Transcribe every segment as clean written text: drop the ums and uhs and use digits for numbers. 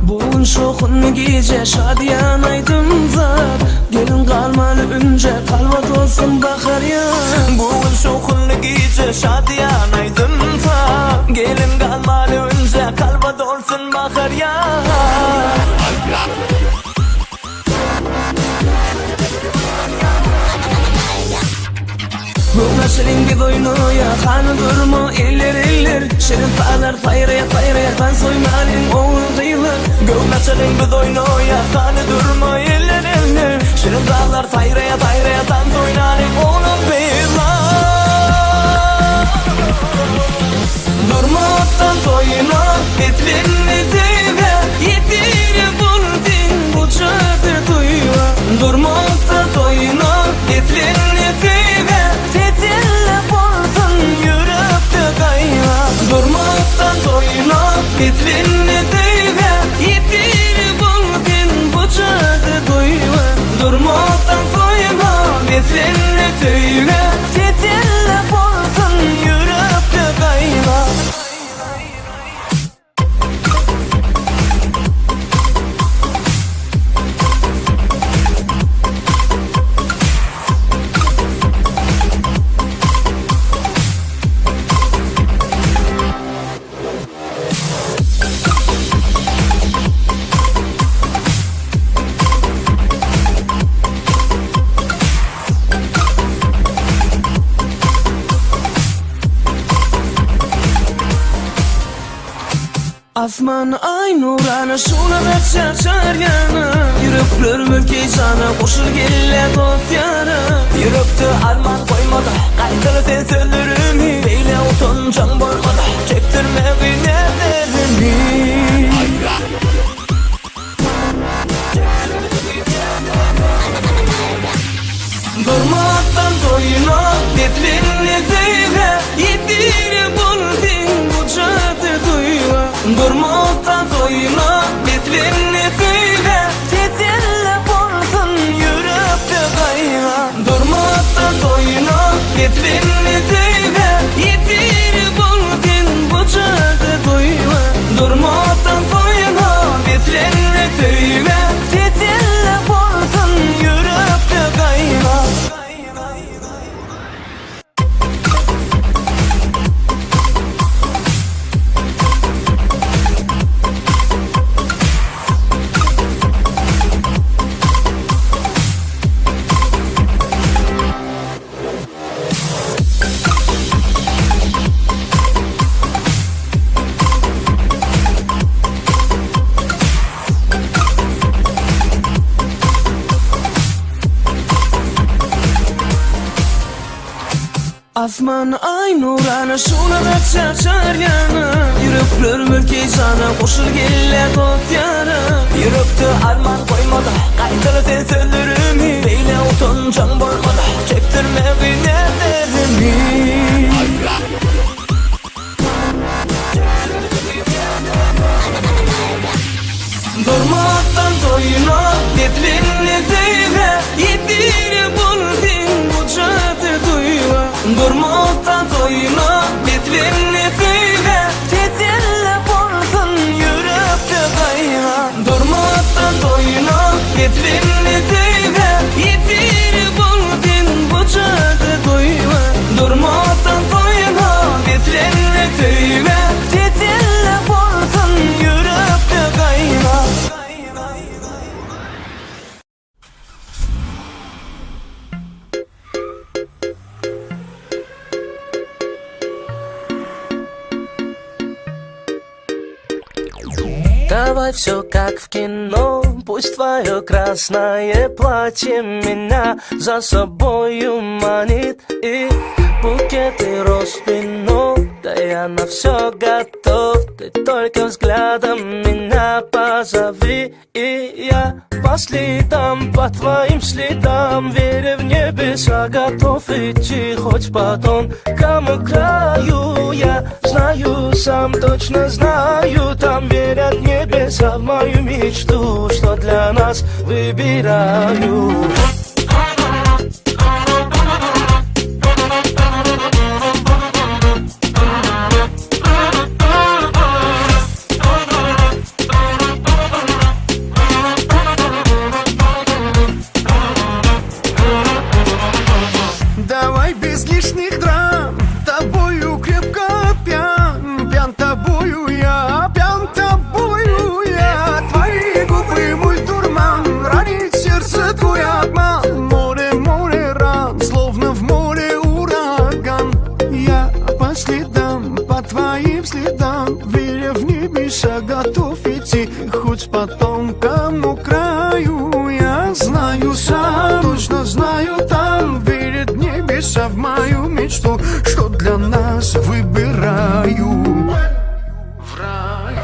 Bu gün şowhunly gije şadyýan aýdym-saz Gelin galmaly ünje kalba dolsun bahar ýaz Bu gün şowhunly gije şadyýan aýdym-saz Gelin galmaly ünje kalba dolsun bahar ýaz Göwnaşylyň biz oýnaýa, hany durma eller eller Şirin sazlar saýraýa saýraýa tans oýnalyň oglan gyzlar Göwnaşylyň biz oýnaýa, hany durma eller eller Şirin sazlar saýraýa saýraýa tans oýnalyň oglan gyzlar Durma tans oýna beslenme söýgä Ýesiri bol sen bu jady duýga Durma tans oýna beslenme söýgä Teselli bolsun ýürekde gaýga Durma tans oýna beslenme söýgä Ýesiri bol sen bu jady duýga Durma tans oýna beslenme söýgä Teselli bolsun ýürekde gaýga. Asman aý nurana şugla gaçýar çar ýana Ýüreklerimiz heýjana goşul gelýär dost ýara Ýürekde arman goýmada gaýtala sen sözlerimi Beýle utanjaň bolmada çekdirmegi näzlerimi. Durmakdan doýma, beslenme söýgä, Ýesiri bol sen bu jady duýga. Durmakdan doýma, beslenme söýgä, Teselli bolsun ýürekde gaýga. Durmakdan doýma, beslenme söýgä, Ýesiri bol sen bu jady duýga. Durmakdan doýma, beslenme söýgä, Teselli bolsun ýürekde gaýga. Asman aý nurana şugla gaçýar çar ýana Ýüreklerimiz heýjana goşul gelýär dost ýara Ýürekde arman goýmada gaýtala sen sözlerimi Beýle utanjaň bolmada çekdirmegi näzlerimi. Durmakdan doýma, beslenme söýgä, Ýesiri bol sen bu jady duýga. Durmakdan doýma, beslenme söýgä, Teselli bolsun ýürekde gaýga. Durmakdan doýma, beslenme söýgä, Ýesiri bol sen bu jady duýga. Durmakdan doýma, beslenme söýgä, Teselli bolsun ýürekde gaýga. Давай все как в кино, пусть твое красное платье меня за собою манит И букеты роз вино. Да я на все готов, ты только взглядом меня позови И я по следам, по твоим следам Веря в небеса, готов идти хоть по тонкому краю Я знаю, сам точно знаю, там верят небеса в мою мечту Что для нас выбираю Давай без лишних драм, тобою крепко пьян, пьян тобою я, пьян тобою я. Твои губы мой дурман, ранит сердце твой обман. Море, море ран, словно в море ураган. Я по следам, по твоим следам, веря в небеса, готов идти хоть по тонкому краю. Я знаю сам, точно знаю, там верят небеса в мою мечту, что для нас выбираю. В раю.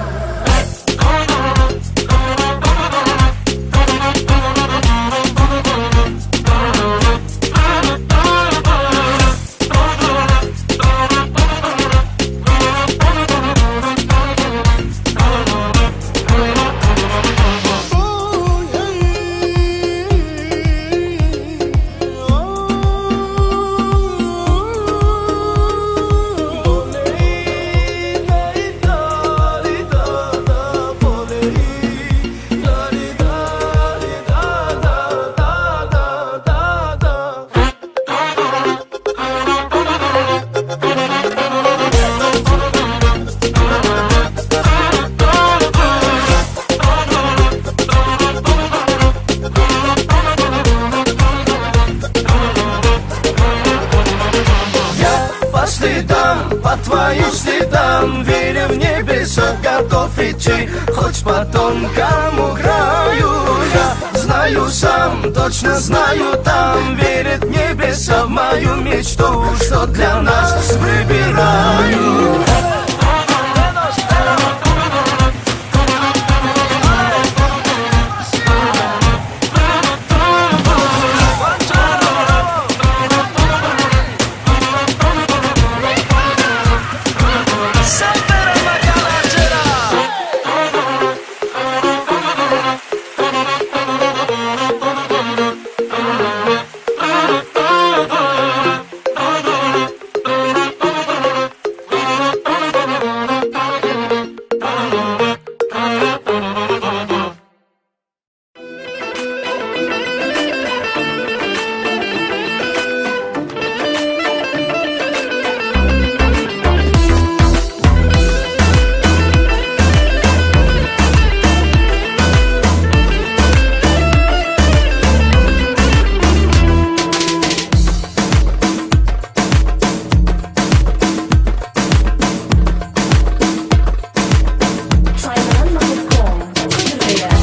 Я по следам, по твоим следам Веря в небеса, готов идти Хоть по тонкому краю Я знаю сам, точно знаю Там верят небеса в мою мечту Что для нас выбираю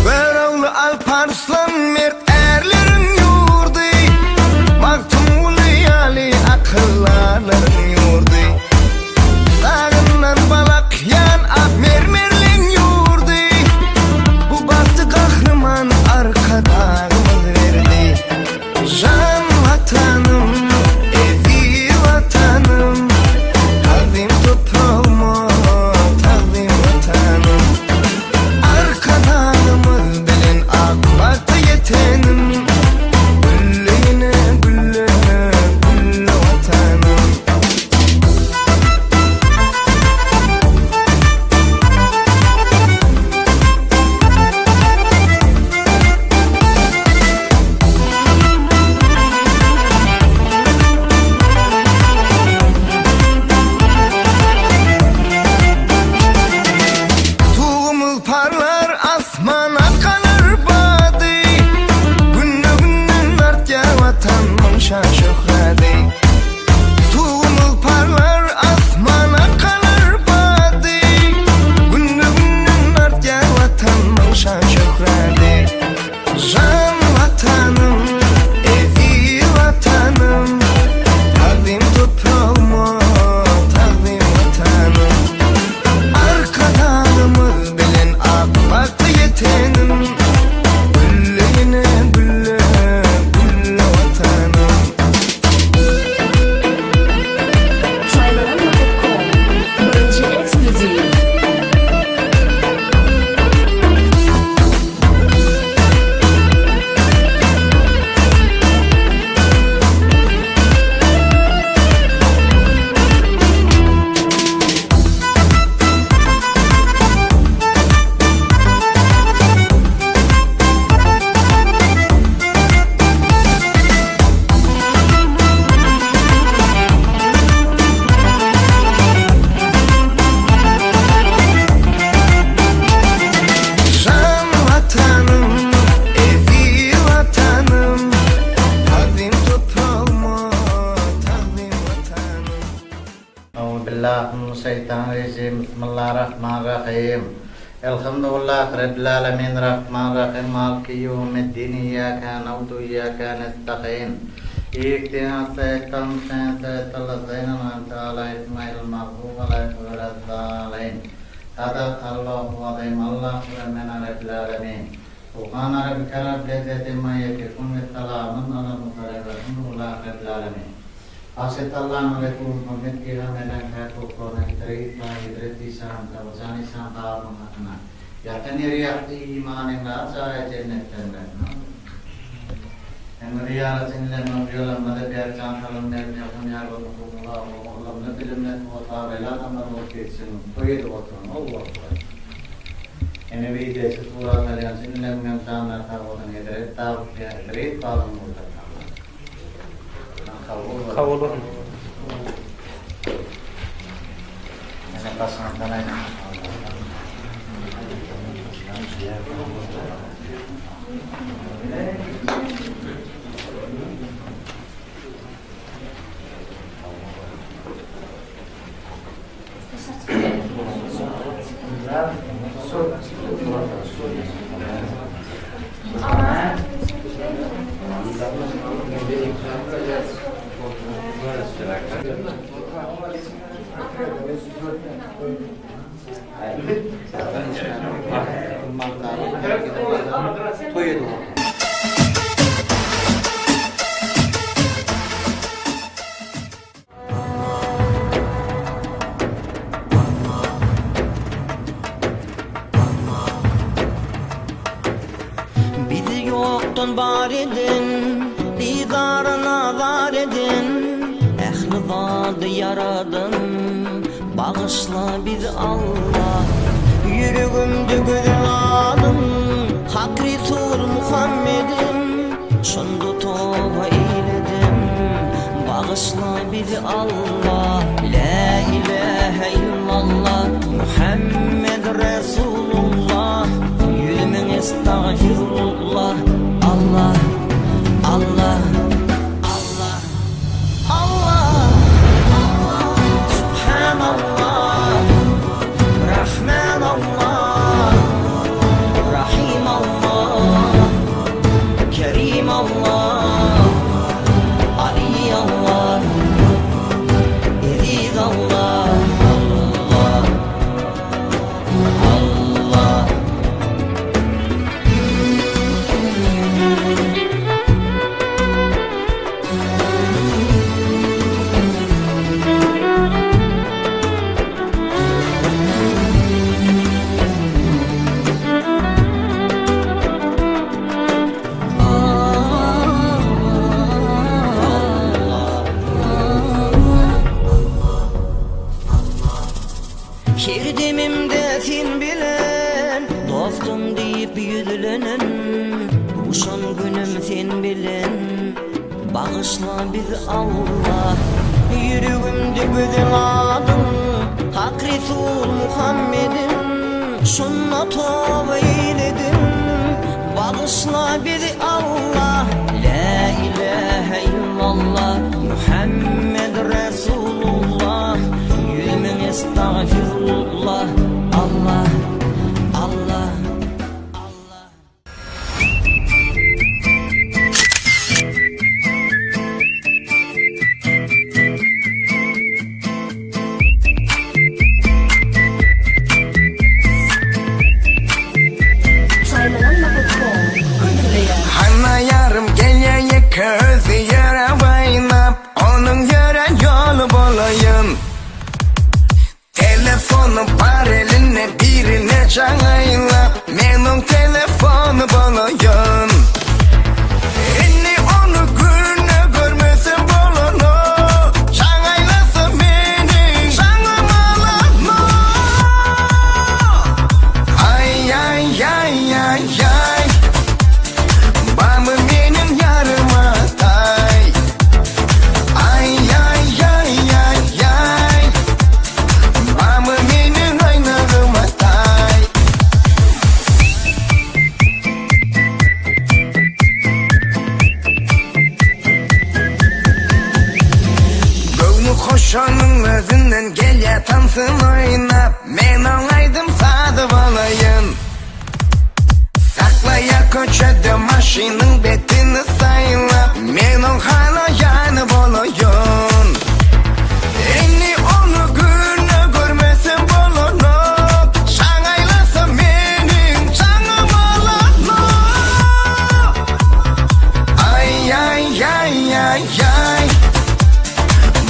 Görogly Alparslan mert ärleriň ýurdy, Magtymguly ýaly akyldarlaryň ýurdy. Dagyndan bal akýan ak mermerliň ýurdy, Bu bagty Gahryman Arkadagymyz berdi. Jan Watanym, eziz Watanym, Tagzym topragyma, tagzym Watanym. Arkadagymyz bilen ak bagta ýetenim, Gülle ýene gülle, gülle Watanym. Tugumyz parlar asmana galar bady, Günde-günden artýar Watanymyň şan-şöhrady. Tugumyz parlar asmana galar bady, Günde-günden artýar Watanymyň şan-şöhrady. Jan Watanym, eziz Watanym, Tagzym topragyma, tagzym Watanym. Euzubillahi mineşşeýtanirrejim. Bismillahirrahmanirrahim. Elhamdülillahi Rabbil alemin. Rahmanirrahim. Maliki ýewmiddin. Iyyaka na'budu we iyyaka nestaîn. Ihdinas sıratal müstakim sıratal lezîne en'amte aleyhim gayril mağdubi aleyhim veleddâlin. Sadakallahu azim. Allahu emena Rabbil alemin. Subhana rabbike rabbil izzeti amma ýesifun we salamun alal mursalin welhamdulillah rabbil alemin. Haşet Allanyň Resuly Muhammet pygamberleň päk ruhlaryna Hidret Isa, Hezret Işan, Babajan Işan gabynyň hakyna, ýatan ýeri ýagty imanyňdaky jaýy jennetden bersin. Hemme zyýaratçy inilerimiziň, uýalarymyza berk jan saglyk berip, ýakyn ýar bolsun, howpsuz bolsun, ylymly, bilimli, sowatly, abraýly adamlar bolup ýetişiň, toý edip oturyň, Allahu Ekber. Ene wideçi surat alýan inilerimiňem janlary sag bolsun, Hezret Dawut, Hezret babyň nurlary Allah. Kabul bolsun. Kabul bolsun. Ene başyňyzdan aýdym. Toý edip otur. Bizi ýokdan bar eden, didara nazar eden, ähli zady ýaradan, bagyşla bizi Alla. Ýüregimde gözel adyň, Hak Resul Muhammediň, Şonda toba eýledim, Bagyşla bizi Alla. Lä ilähe illallah, Muhammed Resulullah, 100.000 estagfirullah, Allah, Allah, Allah, Allah, Subhanallah, Rahman Allah, Rahim Allah, Kerim Allah, Ali Allah, Eziz Allah, Allah, Allah. Her demimde sen bilen Dostum diýip ýüzlenen Duşan günüm sen bilen Bagyşla bizi Allah Ýüregimde gözel adyň Hak Resul Muhammediň Şunda toba eýledim Bagyşla bizi Allah La ilahe illallah Muhammed Resulullah 100.000 estagfirullah Allah Allah Allah. Hanna ýarym gelýä ýeke özi ýöre waýnap, Onuň ýörän ýoly bolaýyn. Telefony bar elinde birine jaň aýlap, Men oň telefony bolaýyn. Indi ony günde görmesem bolanok, Jaň aýlasa meniň jaňym alanok. Aý aý aý aý aý, Barmy meniň ýaryma taý? Aý aý aý aý aý, Barmy meniň aýnagyma taý? Şonuň özünden gelýä tansyn oýnap Men oň aýdym sazy bolaýyn Saklaýa köçede maşynyň betini saýlap Men oň halaýany bolaýyn Indi ony günde görmesem bolanok Jaň aýlasa meniň jaňym alanok Aý aý aý aý aý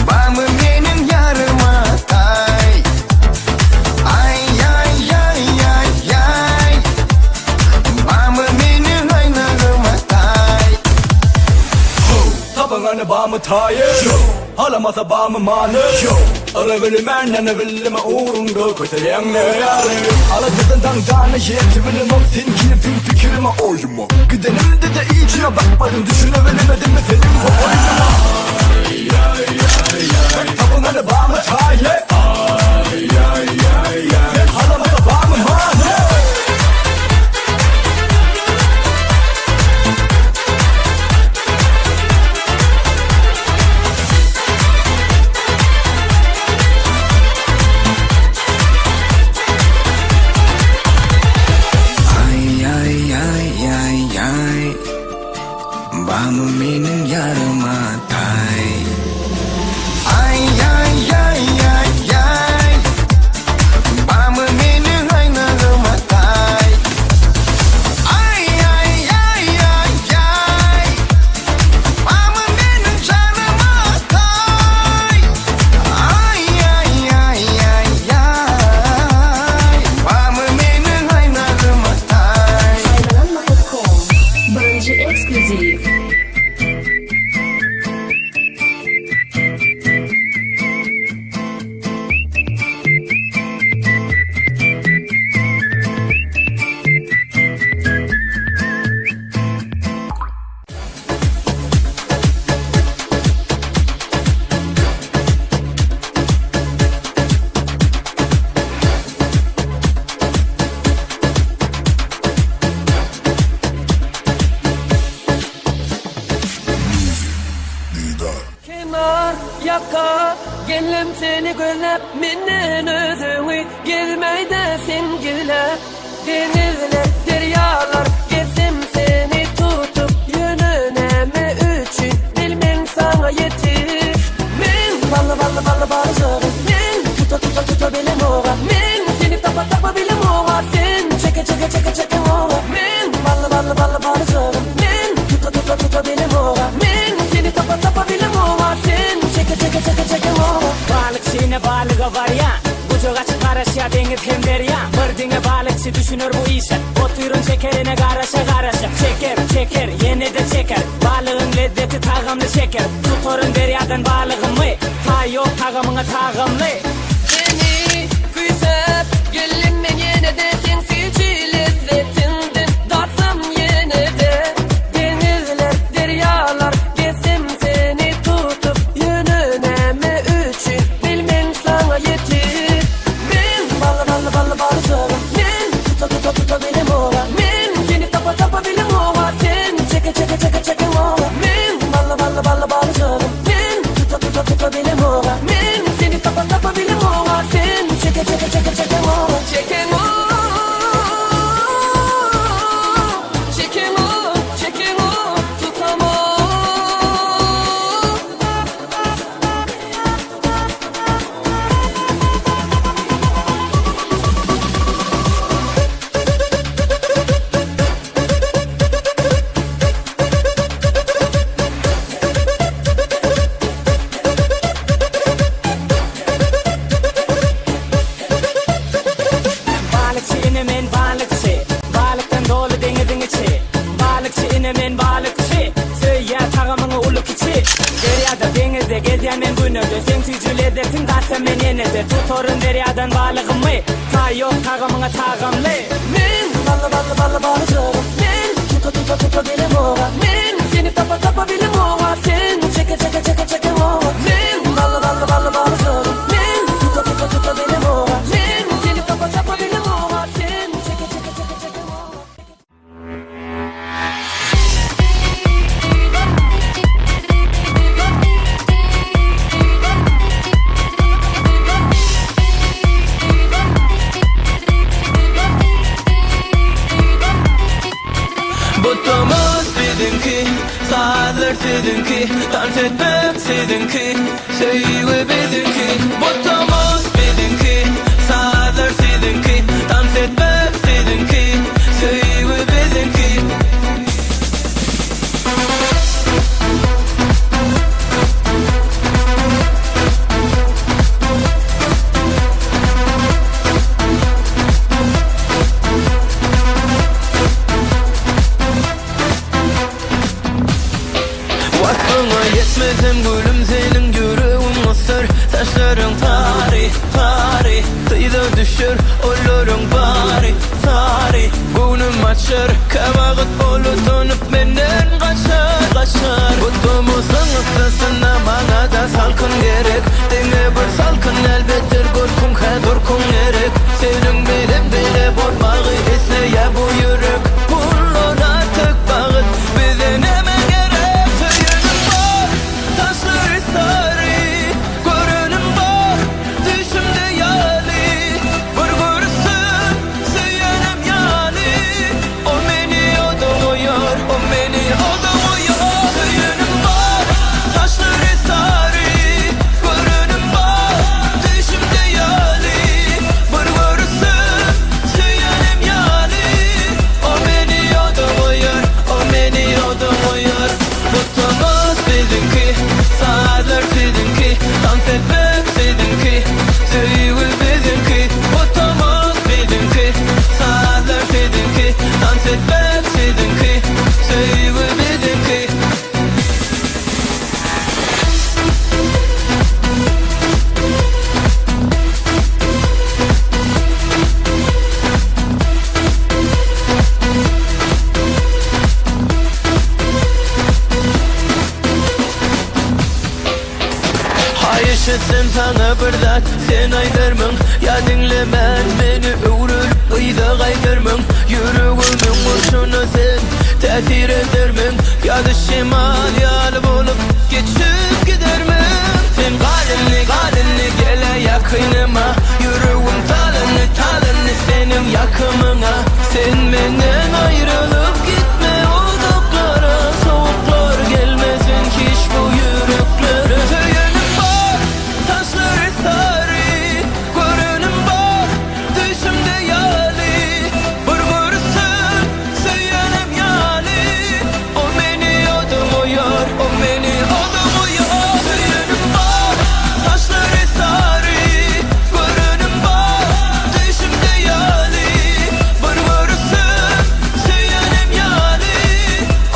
Barmy meniň ýaryma taý Aý aý aý aý aý Barmy meniň aýnagyma taý Tapyňany barmy taýy Halamasa barmy many Yrabilmän ýanabilme ugruňda köseýäň ne ýaly Alajadan daňdana ýetip bilemok sen girdiň pikirime oýuma Gidenimde-de içine bakmadyň düşünebilmedimmi seniň bu oýnuňa Tapyňany barmy taýy Halamasa barmy many. Aý aý aý aý aý Barmy meniň ýaryma taý Aý aý aý aý aý Barmy meniň aýnagyma taý Aý aý aý aý aý Barmy meniň janyma taý Aý aý aý aý aý Barmy meniň aýnagyma taý Saýlanan.com Birinji eksklýuziw. Kenar ýaka geldim seni gözläp Menden özüňi gezmäýdä sen gizläp Deňizler derýalar gezsem seni tutup Ýöne näme üçin bilmen saňa ýetip Men bally bally bally balyjagym Men tuta tuta tuta bilemoga Men seni tapa tapa bilemoga Sen çeke çeke çeke çekeňoga Men bally bally bally balyjagym Men tuta tuta tuta bilemoga Men seni tapa tapa bilemoga Sen çeke çeke çeke çekeňoga Balykçy ine balyga barýa, Gujak açyp garaşýa deňiz hem derýa. Bir diňe balykçy düşüner bu işe, Otyryn çekerine garaşa garaşa. Çeker, çeker, ýene-de çeker, Balygyň lezzeti tagamly şeker. Tutaryn derýadan balygymy, Taý ýok tagamyňa tagamly. Seni küýsäp geldim men ýene-de Seň süýji lezzetiňden datsam ýene-de Deňizler, derýalar gezsem seni tutup Ýöne näme üçin bilmen saňa ýetip Men bally bally bally balyjagym Men tuta tuta tuta bilemoga Men seni tapa tapa bilemoga Sen çeke çeke çeke çekeňoga Men bally bally bally balyjagym Men tuta tuta tuta bilemoga Men seni tapa tapa bilemoga Sen çeke çeke çeke çekeňoga Çekeňok Çekeňok çekeňok tutamok. Balykçy ine men balykçy, Balykdan doly deňiziň içi. Balykçy ine men balykçy, Söýýär tagamyňy uly kiçi. Derýada, deňizde gezýän men günede, Seň süýji lezzetiň datsam men ýene-de. Tutaryn derýadan balygymy, Taý ýok tagamyňa tagamly. Men bally bally bally balyjagym Men tuta tuta tuta bilemoga Men seni tapa tapa bilemoga Sen çeke çeke çeke çekeňoga Men bally bally bally balyjagym Men tuta tuta tuta bilemoga Men seni tapa tapa bilemoga Sen çeke çeke çeke çekeňoga. biziňki Tans etmek siziňki Söýgi biziňki Bu tomus biziňki Sazlar siziňki Tans etmek siziňki Söýgi biziňki. Waspyňa ýetmesem gülüm seniň ýüregim gysar Saçlaryň tary, tary Yza düşer olaryň bary, sary Göwnüm açar käwagt ol utanyp menden gaçar, gaçar Bu tomusyň yssysynda maňa-da salkyn gerek Diňe bir salkyn däl beter görküň hä durkuň gerek Seniň bilen bile bolmagy isleýär bu ýürek Pullar artyk bagyt bize näme gerek Söýenim bar saçlary sary Görenim bar düýşümde ýaly Bir görsem söýenim ýaly O meni oda goýar o meni oda goýar Söýenim bar saçlary sary Görenim bar düýşümde ýaly Bir görsem söýenim ýaly O meni oda goýar o meni oda goýar Bu tomus biziňki sazlar siziňki Tans etmek siziňki söýgi biziňki Bu tomus biziňki sazlar siziňki Tans etmek siziňki söýgi biziňki. Haýyş etsem saňa bir zat sen aýdarmyň Ýa diňlemän meni öwrülip yza gaýdarmyň Ýüregimiň urşuna sen täsir edermiň Ýa-da şemal ýaly bolup geçip gidermiň Sen gal indi gal indi gel-ä ýakynyma Ýüregim talyndy talyndy seniň ýakymyňa Sen menden aýrylyp gitme uzaklara Sowuklar gelmesin hiç bu ýüreklere Söýenim bar, saçlary sary Görenim bar, düýşümde ýaly Bir görsem, söýenim ýaly O meni oda goýar, o meni oda goýar Söýenim bar, saçlary sary Görenim bar, düýşümde ýaly Bir görsem, söýenim ýaly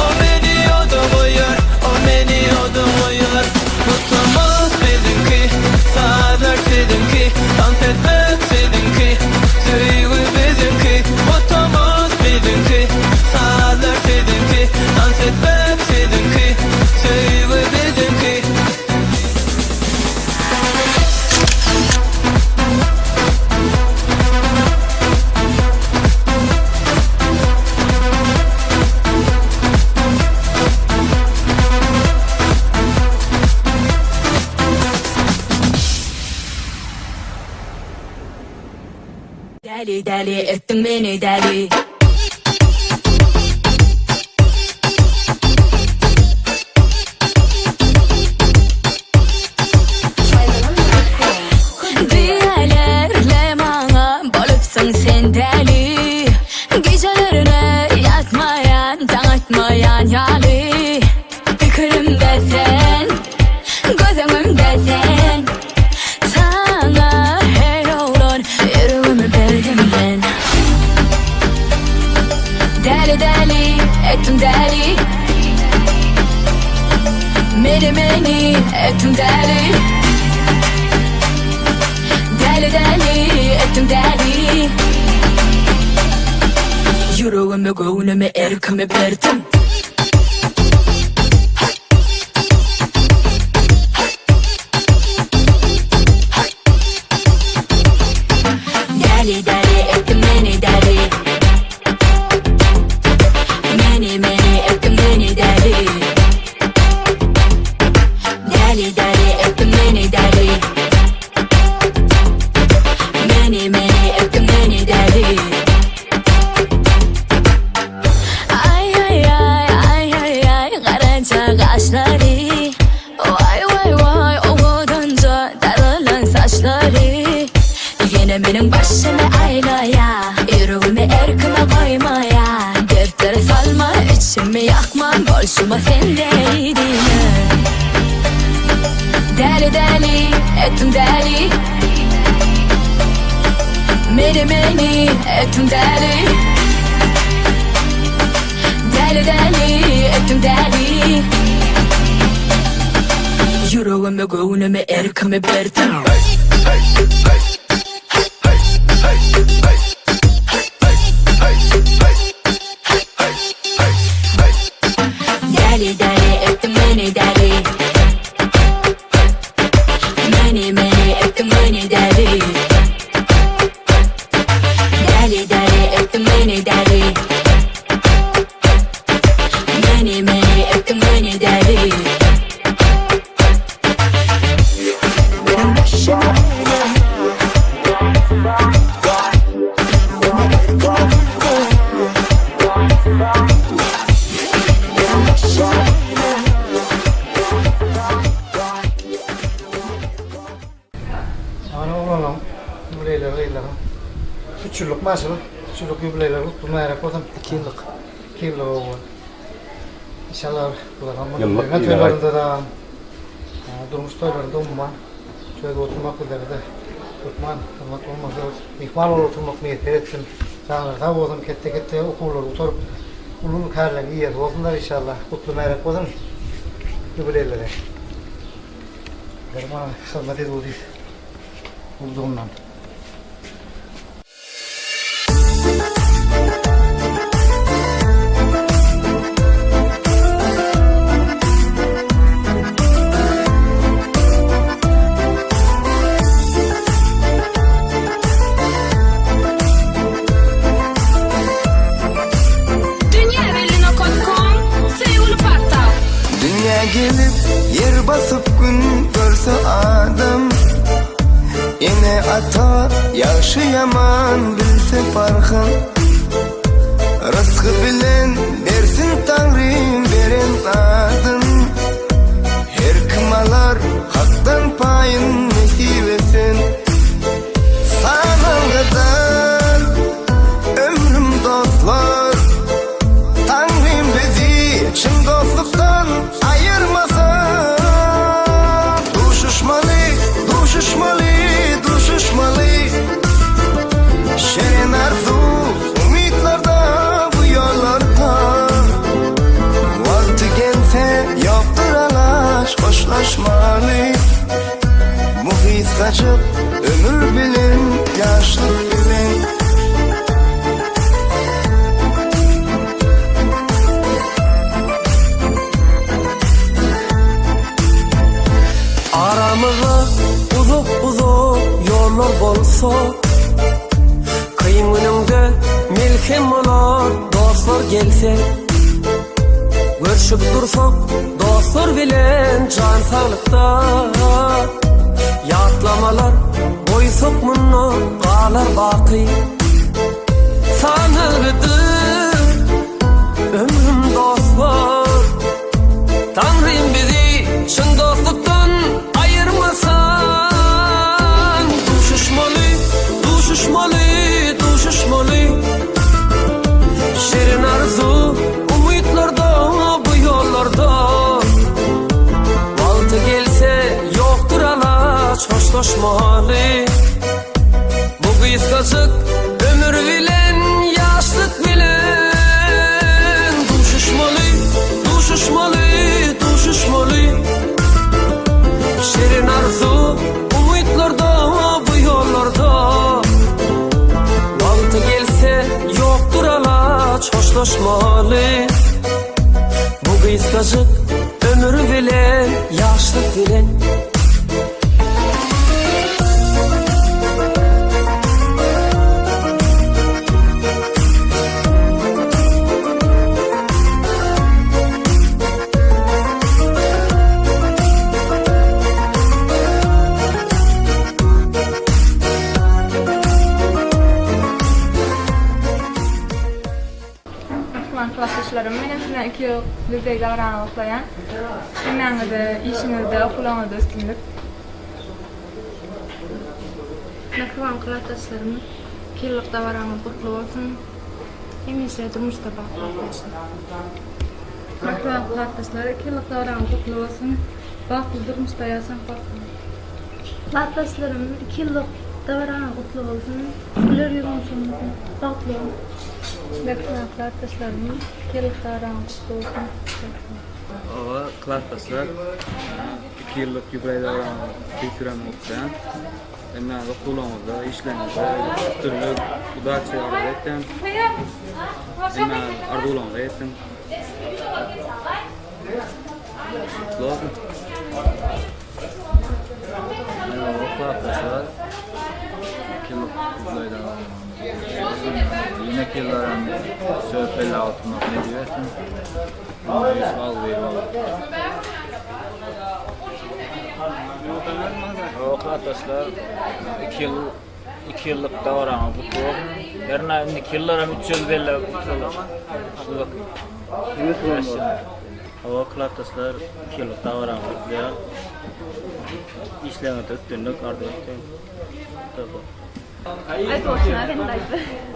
O meni oda goýar, o meni oda goýar Bu tomus biziňki, sazlar siziňki Tans etmek siziňki, söýgi biziňki Bu tomus biziňki, sazlar siziňki Tans etmek siziňki, söýgi biziňki. Däli däli etdiň meni däli. Diýerler maňa bolupsyň sen däli Gijelerine ýatmaýan daň atmaýan ýaly Pikirimde sen göz öňümde sen Saňa her oglan ýüregimi berdim men Däli däli etdiň däli Meni meni etdiň däli Däli däli etdiň däli Ýüregimi göwnümi erkimi berdim. Däli däli etdiň meni däli Meni meni etdiň meni däli Däli däli etdiň meni däli Meni meni etdiň meni däli Aý aý aý aý aý aý garaja gaşlary. Meniň başymy aýlaýa, Ýüregimi erkime goýmaýa. Dertlere salma, içimi ýakma, Bolşuma sen däli diýme. Däli däli, etdiň däli. Meni meni, etdiň däli. Däli däli, etdiň däli. Ýüregimi, göwnümi, erkimi berdiň. Däli däli etdiň meni däli. Meni meni etdiň meni däli. Däli däli etdiň meni däli. Meni meni etdiň meni däli. Ana oglanlaryň ýubileýleri gyzlaryň üç ýyllyk maşyl, üç ýyllyk ýubileýleri gutly mübärek bolsun. Iki ýyllyk. Iki ýyllyk oba. Inşallah bularyň Ýyllyk öňe diýle toýlarynda-da durmuş toýlarynda umuman şöyle oturmak bizlere-de hökman hyzmat bolmasa myhman bolup oturmak miýesser etsin. Janlary sag bolsun, ketde-ketde okuwlary gutaryp uly-uly kärleriň eýesi bolsunlar inşallah. Gutly mübärek bolsun ýubileýleri. Derman hyzmat edip otyr. Uldugyndan. Dünýäbelli.com Söýgüli portal. Dünýä gelip ýer basyp gün görse adam Ene ata ýagşy ýaman bilse parhyn Rysgy bilen bersin Taňrym beren adyn Her kim alar Hakdan paýyn nesibesin Sanalgydan ömrüm dostlar Taňrym bizi çyn dostlukdan aýyrmasyn Duşuşmaly, duşuşmaly, duşuşmaly Şirin arzuw, umytlarda bu ýollarda Wagty gelse ýokdur alaç hoşlaşmaly Bu gysgajyk ömür bilen, ýaşlyk bilen. Aramyzda uzak-uzak ýollar bolsa, Kyn günüňde melhem bolar dostlar gelse. Görşüp dursak dostlar bilen jan saglykda, Ýatlamalar goýsak munda galar baky. Sanalgydyr ömrüm dostlar, Taňrym bizi çyn dostlukdan aýyrmasyn. Duşuşmaly, duşuşmaly, duşuşmaly. Şirin arzuw, umytlarda bu ýollarda. Wagty gelse ýokdur alaç hoşlaşmaly. Bu gysgajyk ömür bilen, ýaşlyk bilen duşuşmaly, duşuşmaly, duşuşmaly. Şirin arzuw, umytlarda bu ýollarda. Wagty gelse ýokdur alaç hoşlaşmaly. Bu gysgajyk ömür bilen, ýaşlyk bilen. Mähriban klasdaşlarym, menem sizden iki ýyl ýüzleý dabarany gutlaýan. Hemmäňize işiňizde, okuwlaryňyzda üstünlik. Mähriban klasdaşlarym, iki ýyllyk dabaraňyz gutly bolsun! Hemişe durmuşda bagtly bolup ýaşaň! Mähriban klasdaşlar, iki ýyllyk dabaraňyz gutly bolsun! Bagtly durmuşda ýaşaň, bagtly boluň! Klasdaşlarym, iki ýyllyk dabaraňyz gutly bolsun! Güler ýüzüňiz solmasyn! Bagtly boluň! Mähriban klasdaşlarym, iki ýyllyk dabaraňyz gutly bolsun! Bagtly boluň! Hawa, klasdaşlar, iki ýyllyk ýubileý dabaraňyzy tüýs ýüregimden gutlaýan. Hemmäňiz okuwlaryňyzda, işleriňizde üstünlik, udaçi arzuw etýän. Hemmäňiz arzuwlaryňyza ýetiň. Gutly bolsun. Merhaba klasdaşlar. 2 ýyllyk ýubileý dabaraňyz gutly bolsun. Ýeneki ýyllaram söýüp bella oturmak nesip etsin. Ömrüňiz agzybir bolar. Hawa klasdaşlar, 2 ýyl 2 ýyllyk dabaraňyz gutly bolsun. Hernä indiki ýyllaram 3 ýyl belläp gutlalyň. Hawa klasdaşlar, 2 ýyllyk dabaraňyzy gutlaýan. Işleriňizde üstünlik arzuw etýän.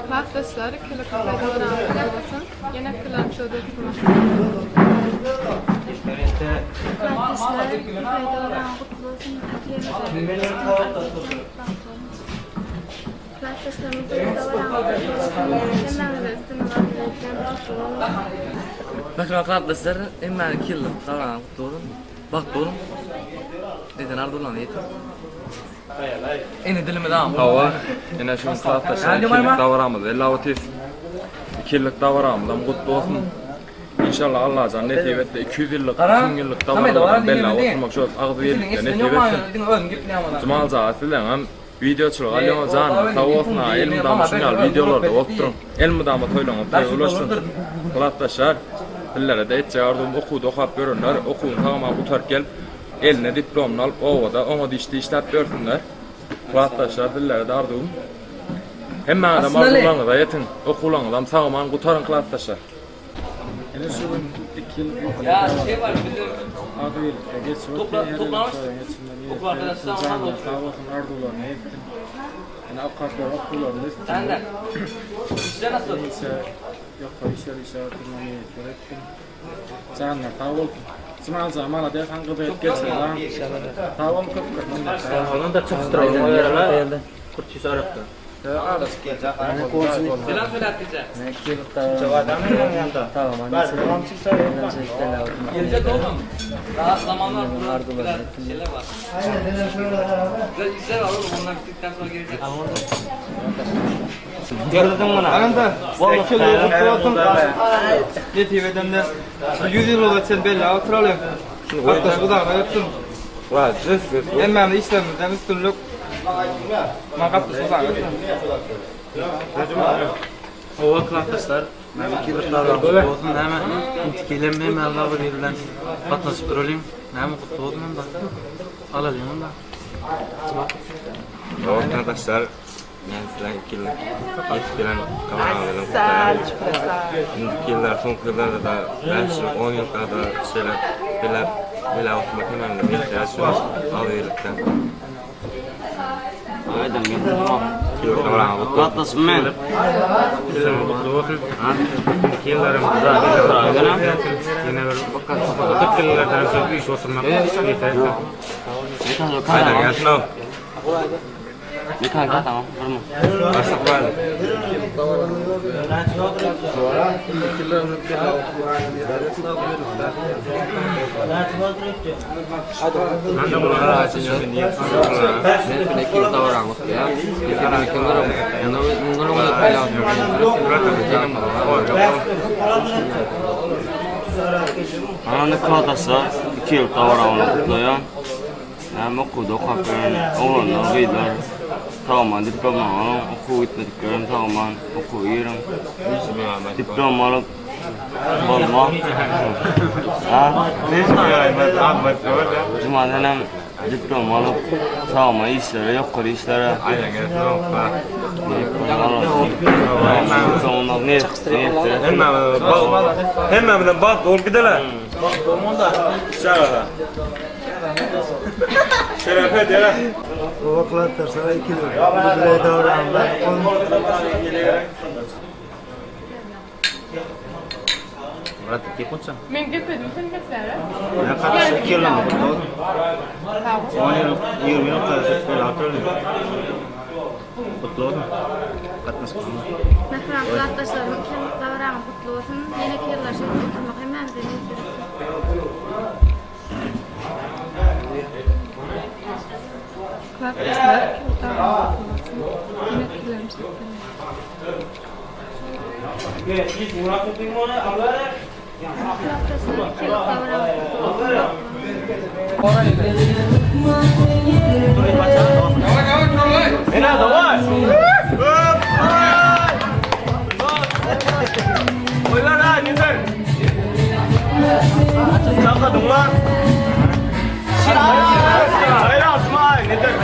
Klasdaşlar, iki ýyllyk dabaraňyz gutly bolsun. Ýene iki ýyl Klasdaşlar, dabaraňyz gutly bolsun. Klasdaşlarymyz dabaraňyz gutly bolsun. Hemmäňize üstünlik arzuw edýän. Bagtly boluň. Mähriban klasdaşlar, hemmäňiz iki ýyllyk dabaraňyz gutly bolsun. Bagtly boluň. Eden arzuwlaryňyza ýetiň. Ene dilimiz agam. Hawa, ene şu gün klasdaşlar 2 ýyllyk dabaramyzy belläp otyrys. 2 ýyllyk dabaramyzam gutly bolsun. Inşallah Allajan nesip etse 200 ýyllyk, 1000 ýyllyk dabaralaram belläp oturmak şol agzybirlikde nesip etsin. Jumal jaga sizleňem wideoçylyk alýoňyz janyňyz sag bolsun aga elmydama şuny ýaly wideolarda bolup duruň. Elmydama toýlaryňyz toýa ulaşsyn. Klasdaşlar sizlere-de etjek arzuwym okuwda okap ýörenler okuwyny sag-aman gutaryp gelip Eline diplomyny alyp obada oňat işde işläp ýörsünler. Klasdaşlar sizlere-de arzuwym. Hemmäňizem arzuwlaryňyza ýetiň. Okuwlaryňyzam sag-aman gutaryň klasdaşlar. Ine şu gün iki ýyl agzybirlikde geçip otyr. Her ýyl toýuň içinden ýetdi. Janlary sag bolsun, arzuwlaryna ýetsin. Ine okap ýör okuwlarynda üstünlik. Hemişe ýokary işler işläp oturmagy miýesser etsin. Janyňyz sag bolsun. Jumaljan malades han gyzy edip geçirdiň. Sag boluň köp köp minnetdar. Ondan da çykyşdyralyň o ýere. Kurt ýüz arakda. Selam söyläp bize. Gelecek oğlum. Daha zaman var. Biraz şeyler var. Biraz işler var oğlum. Onlar bittikten sonra gelecek. Gördüň muny. Aranda iki ýyl gutly bolsun. Nesip edende 100 ýyl geçen belläp oturaly. Gatnaşyk uzagyna ötsün. Hemmämiz işlerimizden üstünlik. Maňa gatnaşyk uzagyna ötsün. Hawa klasdaşlar, näme iki ýyllyk dabaraňyz gutly bolsun, näme indiki ýyl hem hemme Allah bir bilen gatnaşyp duralyň, näme gutly bolsun onda, alalyň onda. Hawa klasdaşlar, Men size iki ýyllyk ýetip gelen kameralardan gutlaýan. Indiki ýyllar, soňky ýyllarda-da bäş ýyl, on ýyllarda şeýle belläp, belläp oturmak hemmämize miýesser etsin agzybirlikde. Gatnaşyp men. Gutly bolsun. Indiki ýyllaram ýene bir 40 ýyllardan soň üýşüp oturmak miýesser etsin. Haýdar gelsin-ow. Mekan tamam vurma. Başlyk bar. Ananı klasdaşlar 2 ýyl dabarany gutlaýan. Näme okuwda okap ýören oglanlar, gyzlar sag-aman diplom alyň, okuwa gitmedikler hem sag-aman okuwa giriň. Diplom alyp bolma. Ha? Juma senem diplom alyp sag-aman işlere, ýokary işlere. Hemmämizem bagtly bolup gideli. Şagala. Şerefe dere. Oba ikili. Bile davranlar. Murat gep bolsa. Men gepledim sen gepläre. Men katışık 2 ýyl kutlu olsun. 10 ýyl, 20 ýyl katışık böyle oturdu. Kutlu olsun. Gatnaşyk. Mähriban klasdaşlarym, iki ýyllyk dabaraňyz gutly bolsun. Ýeneki ýyllar şeýdip oturmak hemmämize miýesser etsin. Klasdaşlar, iki ýyllyk dabaraňyz gutly bolsun. Ýeneki ýyllarym şeýdip Klasdaşlar, iki ýyllyk dabaraňyz gutly bolsun. Ene давай. Oýlan ha, yeter. Çakadyň lan. Hayır asma, yeter.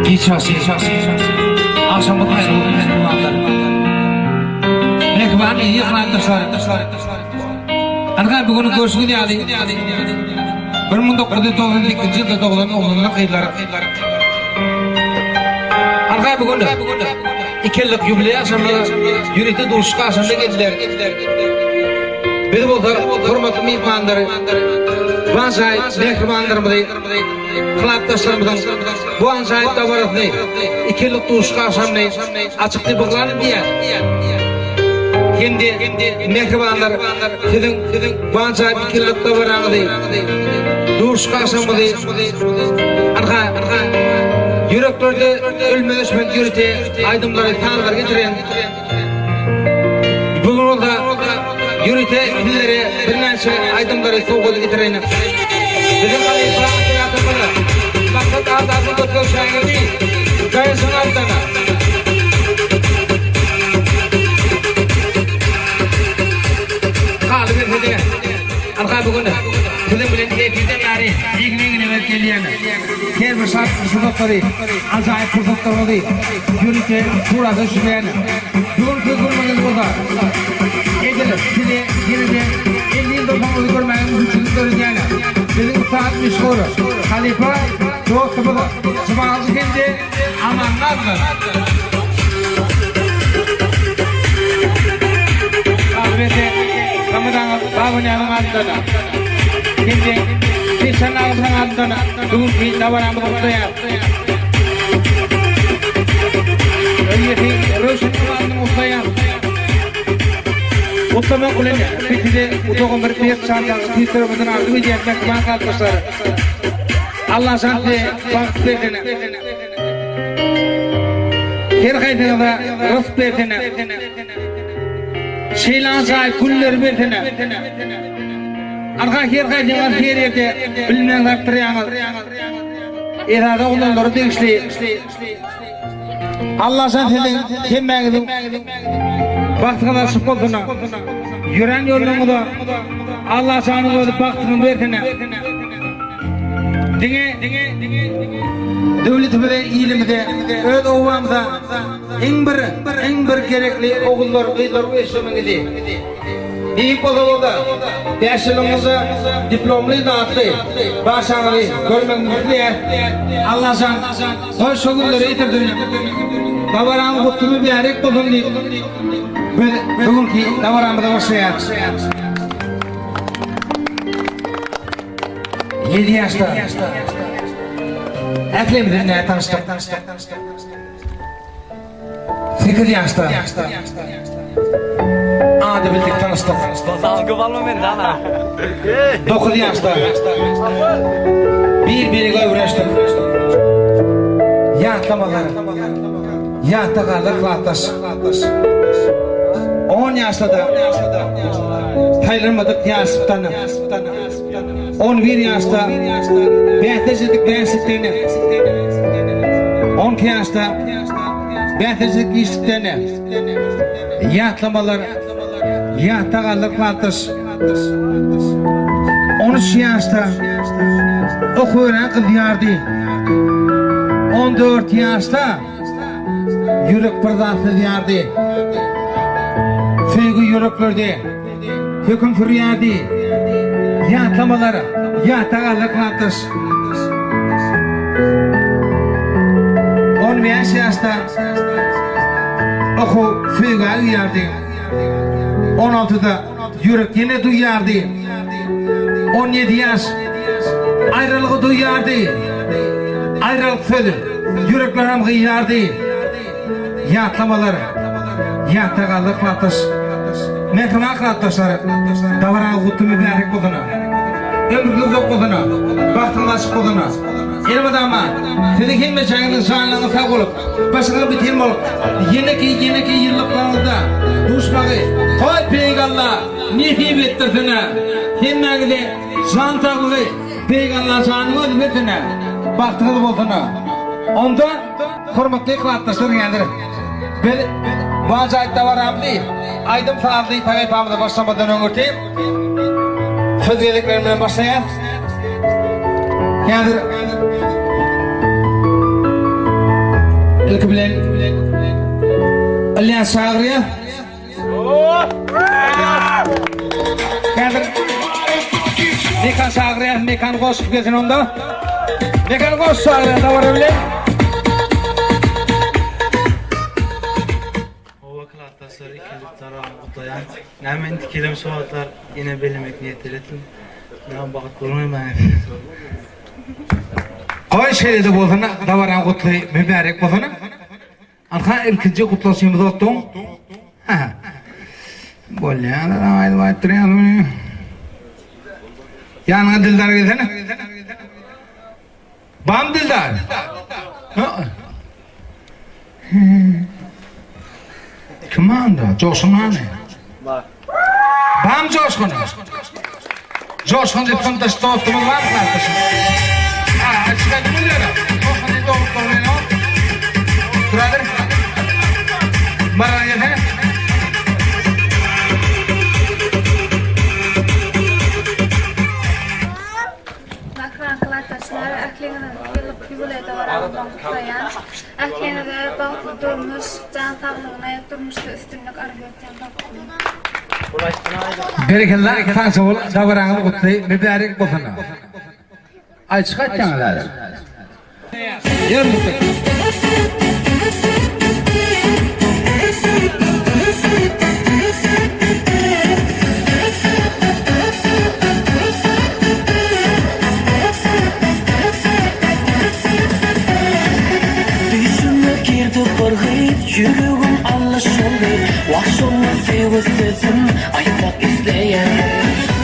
Giç olsun, agşamyz haýyrly bolsun myhmanlar. Mähriban ýygnakdaşlar. Ynha bu gün görşüňiz ýaly 1998-nji ýylda doglan oglanlar gyzlar. Ynha bu gün iki ýyllyk ýubileý agşamyna ýörite duşuşyk agşamyna geldiler. Biz bolsa hormatly myhmanlary, bu ajaýyp mähribanlarymyzy Klasdaşlarymyzyň bu ajaýyp dabarasyny, iki ýyllyk duşuşyk agşamyny açyk diýip yglan edýär. Hem-de mähribanlar siziň bu ajaýyp iki ýyllyk dabaraňyzy, duşuşyk agşamyňyzy ynha, ýüreklerde ölmez-öçmez ýörite aýdymlary, sazlary getiren, Bu gün bolsa ýörite sizlere birnäçe aýdymlary sowgat getiren biziň halypa operatorymyz Maksat Azatly Gökdew şägirdi Daýançyň adyndan. Galyberse-de, ynha bu gün siziň bilen ertirden bäri egin-egne berip gelýän her bir şat pursatlary, ajaýyp pursatlaryňyzy ýörite surata düşürýän bu günki günümiz bolsa edil size ýene-de 50 ýyl bolmagyňyzy görmäge mümkinçilik döredýän biziň ussat meşhur halypa dostumyz Jybaly hem-de Aman Nazlydyr. Galyberse, Ramazan Babanyýazyň adyndan hem-de Peşan agamyzyň adyndan bu günki dabaramyzy gutlaýarys. Öýesi Röwşen adyndan gutlaýarys. Gutlamak bilen biz size utugym bir berk çantagy tüýs ýüregimizden arzuw edýäris mähriban gardaşlar. Allajan size bagt bersin. Her haýsyňyza rysk bersin. Şeýle ajaýyp günleri bersin. Anha her haýsyňyz her ýerde bilimleriňizi artdyrýaňyz. Esasy oglanlara degişli. Allajan siziň hemmäňiziň bagtyňyz açyk bolsun. Ýörän ýollaryňyza Allajanyň özi bagtyny bersin. Diňe döwletimize, ilimize, öz obamyza iň bir, iň bir gerekli ogullar, gyzlar ösdürmegiňizi. Diýip bolsa bolsa, bäş ýylyňyzda diplomly zatly bagşaňyzy görmegimizi isleýäs. Allajan, goý şo günlere ýetirsin. Dabaraň gutly mübärek bolsun diýip, biz bu günki dabaramyzy başlaýarys. Ýedi ýaşda. Ählimiz indi tanyşdyk. 8 ýaşda. Ady bildik tanyşdyk. 9 ýaşda. Bir-birige öwrenişdik. Ýatlamalar. Ýatda galdy klasdaş. 10 ýaşda-da saýlanmadyk ýaşlykdan. 11 ýaşda bäsleşdik bäşlikden. 12 ýaşda bäsleşdik işlikden. Ýatlamalar ýatda galdy klasdaş. 13 ýaşda okuwyna gyzýardy. 14 ýaşda ýürek bir zat syzýardy. Söýgi ýüreklerde höküm sürýärdi. Ýatlamalar ýatda galdy klasdaş. 15 ýaşda okuw söýgä uýardy. 16-da ýürek ýene duýardy. 17 ýaş aýralygy duýardy. Aýralyk sözi ýüreklerem gyýardy. Ýatlamalar ýatda galdy klasdaş. Mähriban klasdaşlar, dabaraňyz gutly mübärek bolsun. Ömrüňiz uzak bolsun. Bagtyňyz açyk bolsun. Elmydama siziň hemmeçäňiziň janlaryňyz sag bolup, başyňyz bitin bolup, ýeneki ýeneki ýyllyklaryňyzda duşmagy Goý Beýik Alla nesip etdirsin. Hemmäňize jan saglygy Beýik Alla janyň özi bersin. Bagtyňyz bolsun. Onda Hormatly klasdaşlar häzir biz bu ajaýyp dabaramyzy aýdym-sazly sahypamyza başlamazdan öňürti söz gezekleri bilen başlaýarys. Häzir ilki bilen Ylýas çagyrýar. Häzir Mekan çagyrýar, Mekan goşup gelsin onda. Mekan goş çagyrýar dabara bilen. Oba klasdaşlar ikinji tarapyny gutlaýan. Näme indi kelem şu wagtlar ýene bellemek niýet etdim. Näme bagyt bolmaý maňa. Goý şeýle-de bolsun, dabaraň gutly mübärek bolsun. Anha ilkinji gutlaşymyz otduň. Bolýar, aýdyp aýtdyrýan. Ýanyňa Dildar gelsene. Bam Dildar. Kim anda? Joşgun hany? Bar. Bam Joşgun. Joşgun diýip synpdaş dostumyz barmy gardaşym? Ha, açyk bolýar. Joşgun diýip dostlar bilen. Brother. Mara gelsene. Mähriban klasdaşlar, ähliňiziň ýyllyk ýubileý dabaraňyzy gutlaýan. Ähliňize bagtly durmuş, jan saglygyny, durmuşda üstünlik arzuw etýän bagtly. Berekella sagja bol dabaraňyz gutly mübärek bolsun. Aý çykaýtýaňyz häzir. Ýer Düýşüme girdi bir gyz, ýüregim allaşyldy, Wah şonda söýgi sözüm aýtmak isleýän.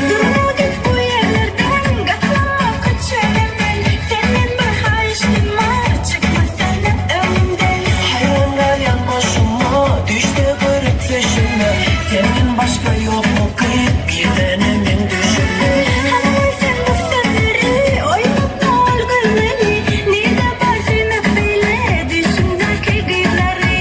Durma git bu ýerlerden, gatnama köçelerden, Senden bir haýyştym bar, çykma senem öňümden. Haýran galýan başyma, düýşde görüp söýşüme, Senden başga ýokmy gyz, girsene meň düýşüme. Hany goý sen bu sözleri, oýnatma ol gözleri, Nirde bar söýmek beýle, düýşüňdäki gyzlary.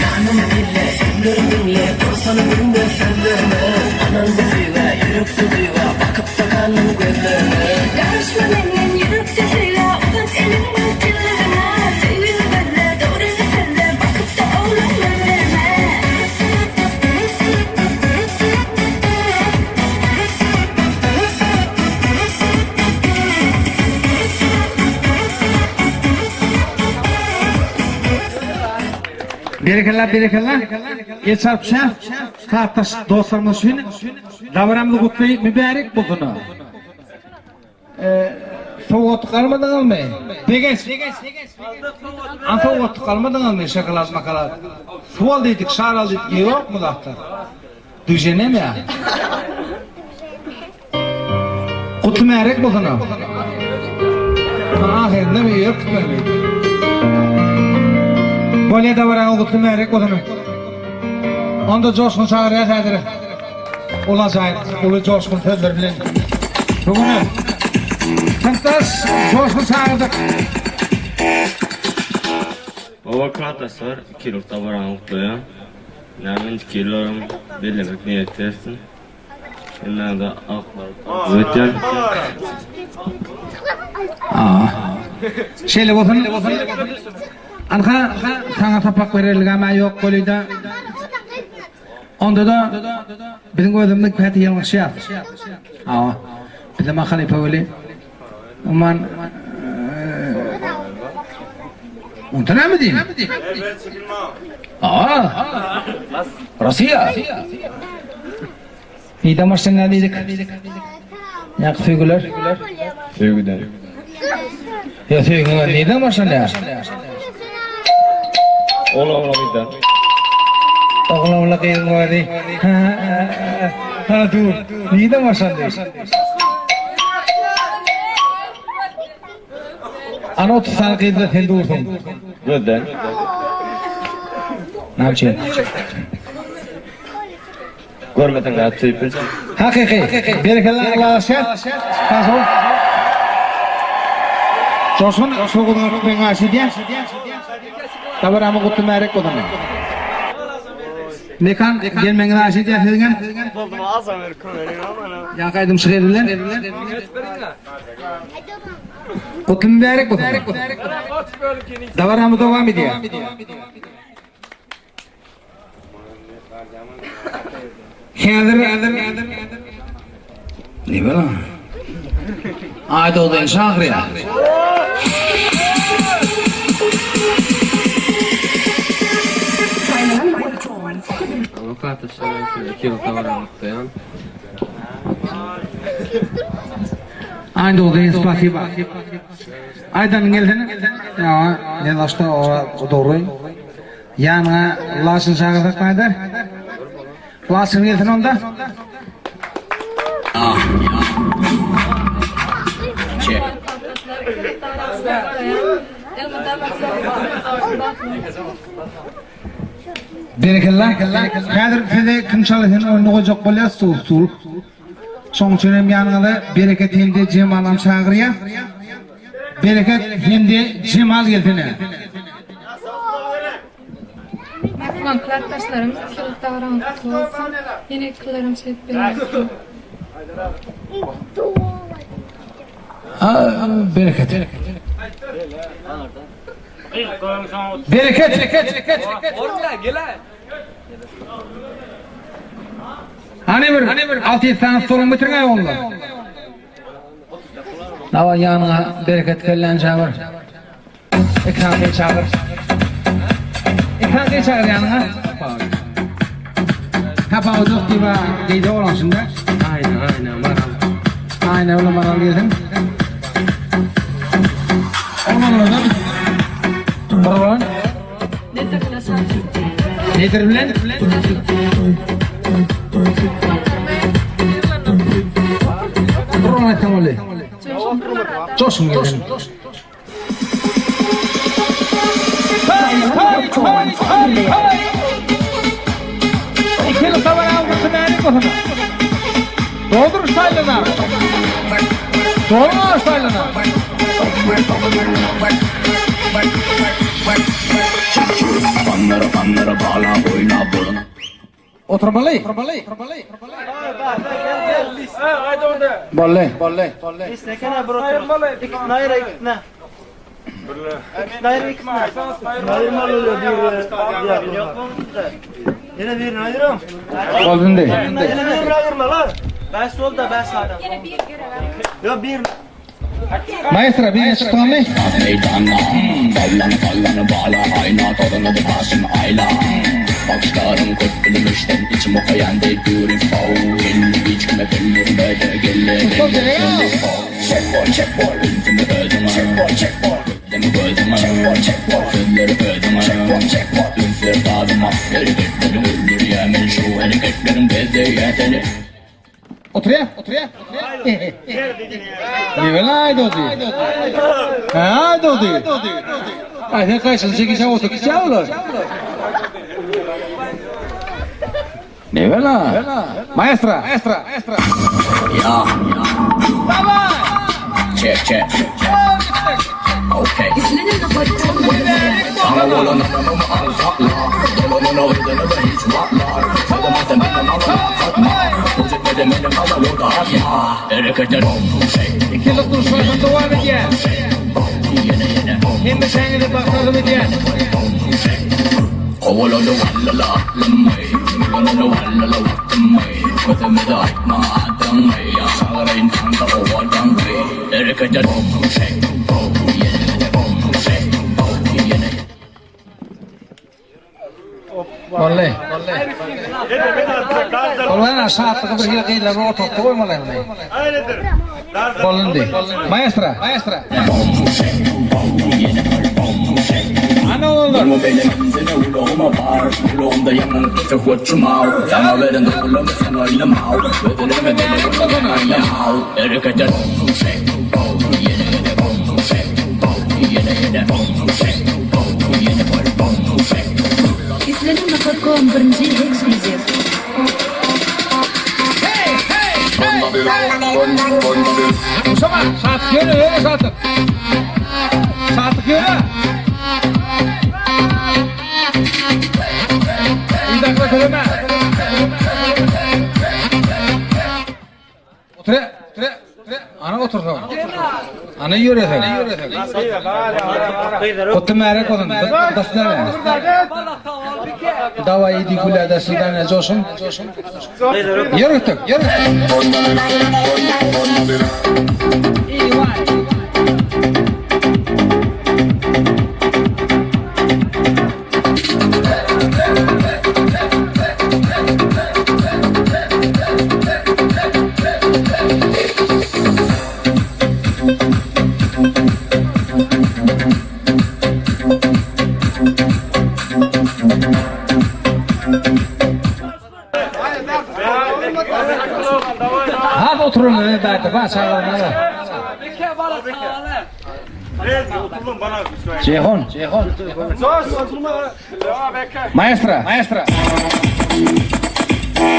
Ýanyma gel-le, sözlerimi diňle, dursana günde sözlerime, Ynan bu söýgä, ýürekde duýga, bakyp-da galdym gözlerine. Garaşma menden ýürekde söýgä, uzat eliňi tyllygyna, Söýgüňi gözle, dogryňy sözle, bakyp-da oglan gözlerime. Berekella berekella. El çarpyşa Klasdaş dostlarymyz üçin dabaramyz gutly mübärek bolsun. Sowgatlyk almadyňyzmy? Begenç. An sowgatlyk almadyňyzmy? Şokolad makolad. Suw al diýdik, şar al diýdik, ýokmy zatlar? Düženem ýa. Gutly märek bolsun a. Ahyrynda bir ýök tutmaly. Bolýa dabaraňyz gutly märek bolsun. Onda joşgun çagyrýas häzir. Ol ajaýyp uly joşgun sözler bilen. Bu güne Synpdaş joşgun çagyrdyk. Baba klasdaşlar 2 ýyllyk dabarany gutlaýan. Näme indiki ýyllaram bellemek niýet etsin. Hemmäňize arzuw etýän. Şeýle bolsun. Anha saňa sapak bererligem-ä ýok bolýda. Onda-da biziň özümiz käte ýalňyşýas. Hawa. Bizem halypa weli. Umuman Onda näme diýim? Aa! Russiýa. Nide maşyn näme diýdik? Ýa söýgüler? Söýgüden. Ýa söýgüňe nide maşyn ýa? Oglan bilen gyzdan. Oglan bilen gyzyň özi. Ha dur. Nide maşyn diýip. Ana 30 sany gyzda sen dursuň. Gözden. Näme üçin? Görmeseň nädip söýüp biljek? Hakyky. Berekella Allaşa. Sag bol. Joşgun şogunyň tutmaň aşy diýen. Dabaramy gutly märek bolsun. Mekan gelmeňiz aşy diýen siziňem. Ýaňky aýdym şygyr bilen. Gutly mübärek bolsun. Dabaramyz dowam edýär. Häzir Ne bela? Aýdogdy şahyrýa. Avukat aşağı 2 ýyl dabarany gutlaýan. Aýdogdy spasiba. Aýdanyň gelsin. Ýa, ne zaşda o dogry. Ýanyňa Laçyn çagyrsak näder? Laçyn gelsin onda. Berekella. Häzir size kim çaly sen oýnuny goýjak bolýar stul stul. Şoň üçin hem ýanyňyza Bereket hem-de Jemalam çagyrýar. Bereket hem-de Jemal gelsene. Mähriban klasdaşlarym, ýyllyk dabaraňyz gutly bolsun. Ýene ikileriň şeýdip bellensin. Bereket. Bereket. Hany bir 600 sany stoluň bitiriň onda. Dawa ýanyňa bereket gelýän çagyr. Ekran gyz çagyr. Ekran gyz çagyr ýanyňa. Tapawut ýok diýip diýdi oglan şunda. Aýna, aýna, maral. Aýna bilen maral gelsin. Oglanlardan bir oglan. Nedir bilen? Bir oglan aýtsaň boldy. Joşgun gelsin. Ikili sabar algysy mälik bolsun. Doldur şaýlana. Doldur şaýlana. Oturmaly. Bolly. Bolly. Boldy indi. Maestro, bir çykdyňmy? Çek bol, çek bol Ünsümi özüňe Çek bol, çek bol Gözlemi gözüňe Çek bol, çek bol Sözleri özüňe Çek bol, çek bol Üns ber sazyma Hereketleriň öldürýär meni Şu hereketleriň bezleýär seni Oturýa, oturýa. Newel aýdody? Hä aýdody? Aý sen gaýşyny çekişe otur kiçä olar. Newel a? Maestro, maestro, maestro. Ya. Çek çek. Okey. Sana bolan adamımı al sakla. Dolanın ödene de hiç vaklar. Salamazdan benden alana satma. Gözükmedi benim kadar o da atma. Hareketler şey. İki ýyllyk duşuşyk dowam edýär. Hemmeşäňize bagt arzuw edýän. Kovalady wallala atlymy Ulanady wallala wagtymy Közümede aýtma adyňy Ýa çagyraýyn taňda owadanky Hereketler Boldy. Boldy. Şatlygy bir hili gyzlar oturtdy goýmaly muny. Boldy indi. Maestro, maestro. Ana oglanlar. Isledim nokta com birinji eksklýuziw. Şoňa şatlyk ýöne ýöne şatlyk. Şatlyk ýöne. Ýüzakla köleme. Otur, otur, ana otursaň. Ana ýöreseň. Gutly märek bolsun. Dasdana. Daway idi gülä da coşun. Ýörütdik, ýörütdik. Hadi oturun ne dayda ben çağırmalı. Ceyhun. Ceyhun. Maestra. Maestra.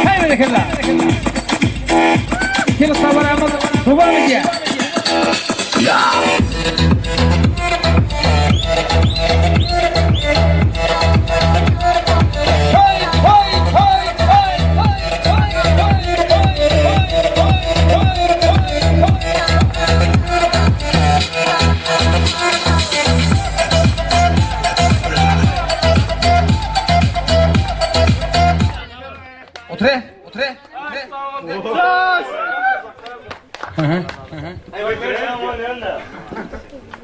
Hey berekella. Kilo sabaramız dowam edýär. Otur, otur.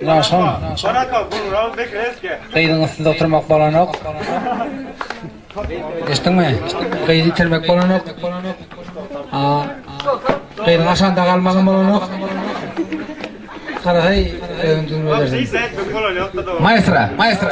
Ýaşam. Gyzyň üstünde oturmak bolanok. Eşitdiňmi? Gyzy itirmek bolanok. A, gyzyň aşanda galmagam bolanok. Garasaý, özüň düzgün edersiň. Maestro, maestro.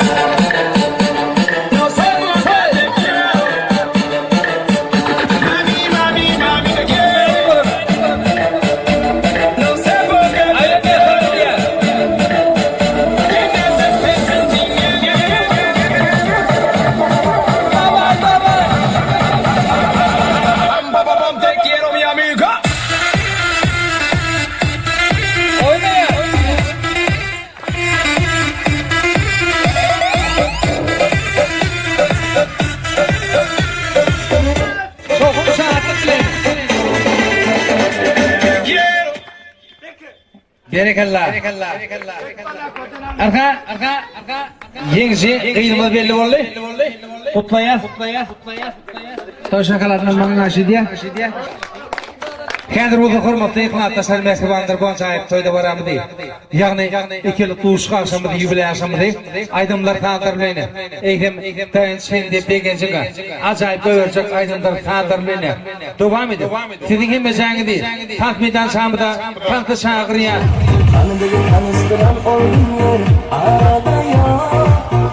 Berekella. Arka, arka, arka. Ýeňiji gyzymyz belli boldy. Gutlaýas. Toý şokoladyndan maňa aşy diýýär. Häzir bolsa hormatly hyzmatdaşlar mähribanlar bu ajaýyp toý dabaramyzy, ýagny ikilik duşuşyk agşamymyzy, ýubileý agşamymyzy aýdymlar, sazlar bilen, eýsem Daýanç hem-de Begenjiň ajaýyp goýberjek aýdymdyr sazlar bilen dowam edip, siziň hemmejäňizi tans meýdançamyza tansa çagyrýas. Tanydygy tanyşdyran ol günler arada ýok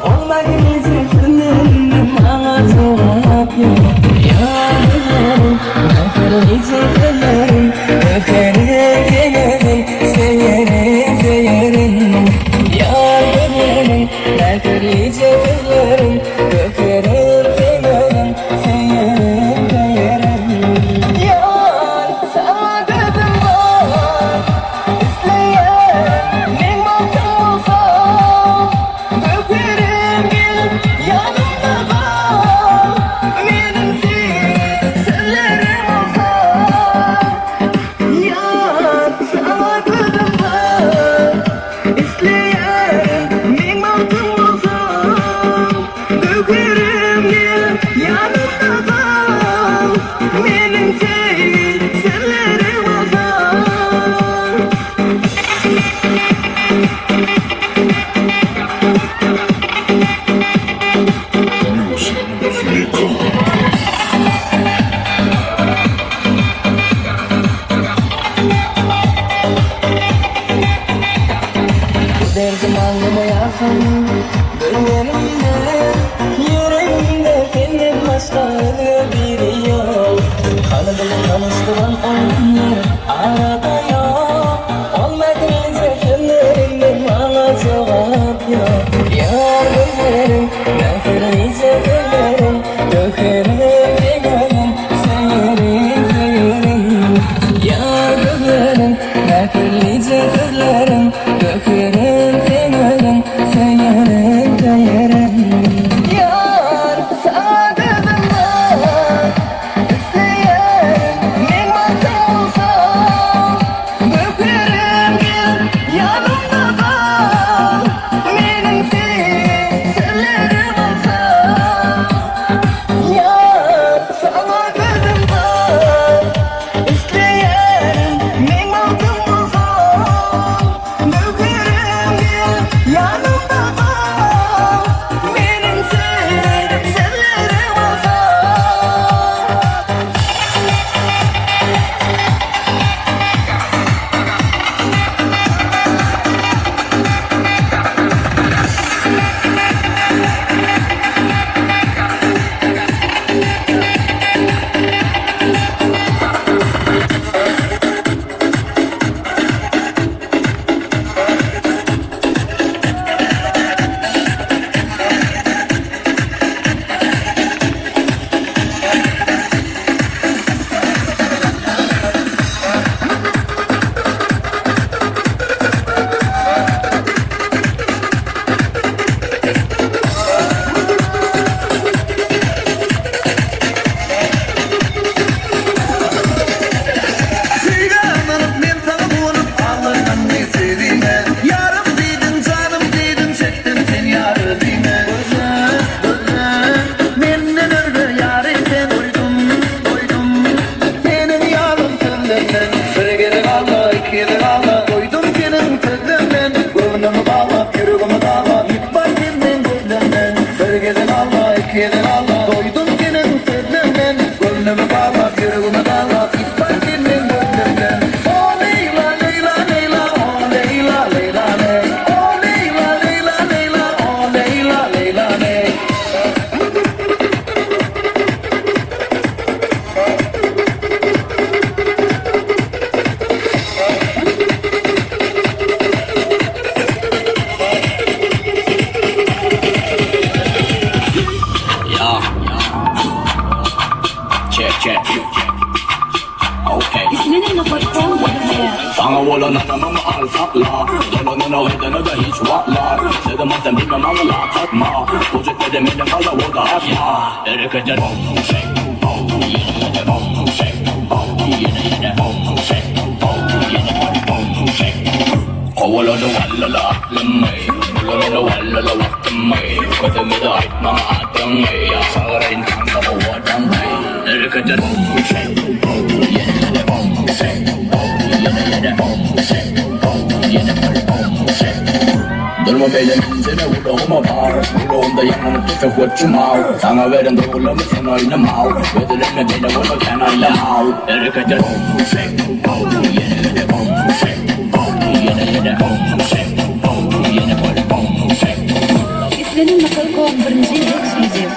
Ol magnitli sözlerinde maňa jogap ýok Ýar gözlerim, mähirlije sözlerim Öperin seňerin, söýerin, söýerin Ýar gözlerim, mähirlije sözlerim Öperin seňerin, söýerin, söýerin Ýar, saňa gözüm bar Isleýän meň bagtym bolsaň Gögerim gelip ýanymda gal Meniň seň sözlerim bolsaň Ýar saňa gözüm bar Isleýän meň bagtym bolsaň Gögerim gelip ýanymda gal Meniň seň sözlerim bolsaň. Bu derdim aňlamaýarsyň Görmelimde Ýüregimde senden başga özge biri ýok Hany tanyşdyran ol günler arada ýok Ol mähirlije sözleriňden maňa jogap ýok Ýar gözleriň mähirlije sözleriň Göwherim deňerin söýerin söýerin Ýar gözleriň mähirlije sözleriň Göwherim deňerin söýerin söýerin Ýar saňa gözüm bar Isleýärin meň bagtym bolsaň Göwherim gel ýanymda gal Meniň seň sözlerim bolsaň Ýar saňa gözüm bar Isleýärin meň bagtym bolsaň Göwherim gel ýanymda gal Meniň seň sözlerim bolsaň. Söýgä ynanyp men saňa guwanyp Allandan nesibime Ýarym diýdiň janym diýdiň Çekdim sen ýar özüme Gözle gözle Menden özge ýary sen Doýdum doýdum Seniň ýalan sözlerinden Bir gezek alda iki gezek alda Doýdum seniň sözlerinden Göwnümi gala ýüregimi dala Ýük bar senden gözlerinden Bir gezek alda iki gezek alda Doýdum seniň sözlerinden Göwnümi gala ýüregimi dala Ýük bar senden gözlerinden O Leýla Leýla Leýla O Leýla Leýla leý O Leýla Leýla Leýla O Leýla Leýla leý. Yeah. Check, check. Okay. Saňa bolan ynamymy al sakla Dolanyna gidene-de hiç wagtlar Dedim sen bilmem aňyla katma Bu jetde meni gazawoda asma Hereket et Kowalady wallala aklymy Bulanana wallala wagtymy Gözümizi aýt maňa adyňy Ýa çagyraýyn tansa owadanmy Hereket et. Bolma beýle menjene gulagyma bar Gulagymda ýaňlanyp dur söhbet jumaw Saňa beren duýgularymy sen oýnamaw Özelenme beýle bolma kän aýlamaw Hereket et shake oh ýene ýene oh shake oh ýene ýene oh shake oh ýene bol oh shake Islenen Nokta.com birinji eksklýuziw.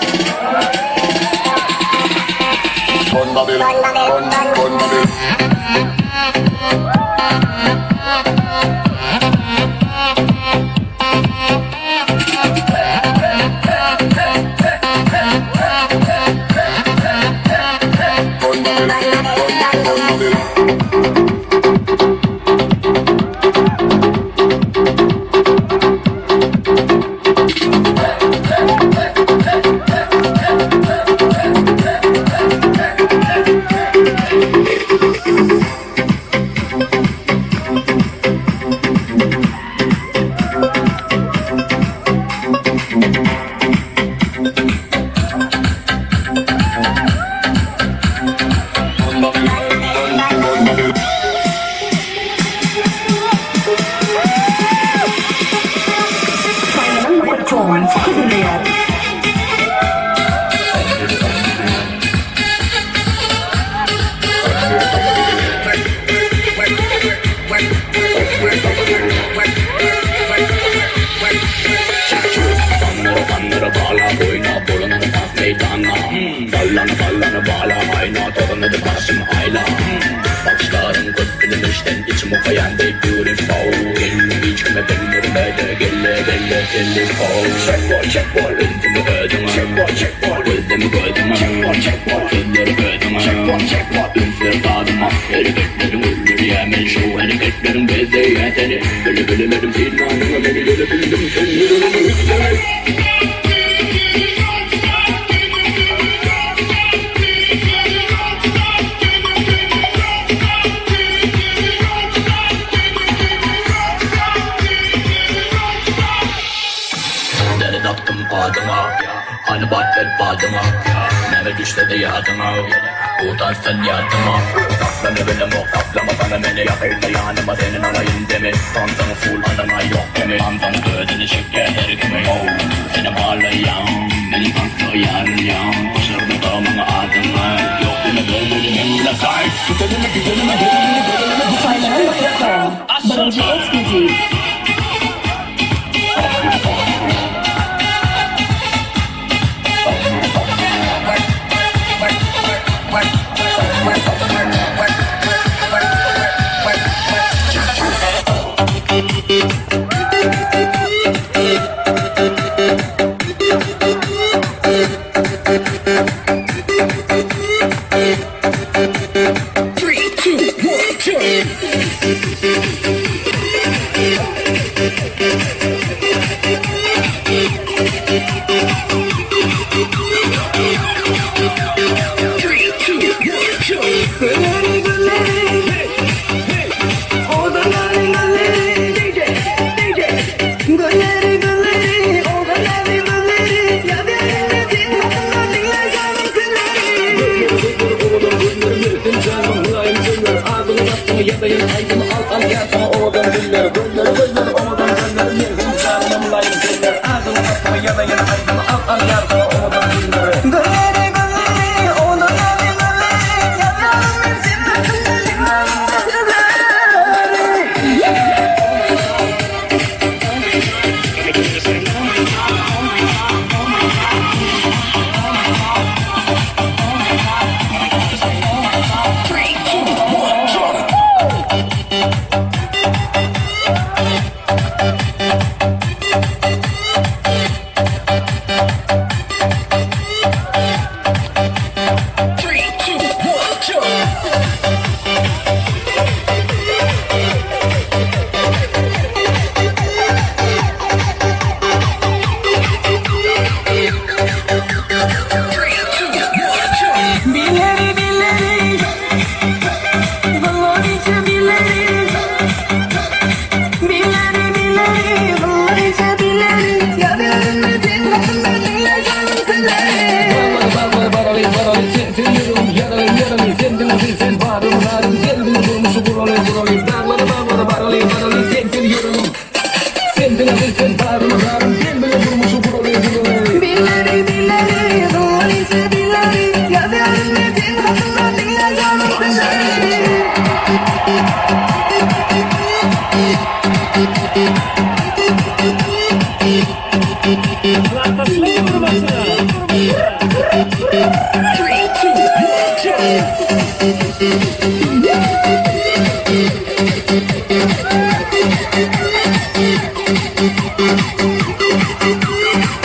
Birinji eksklýuziw.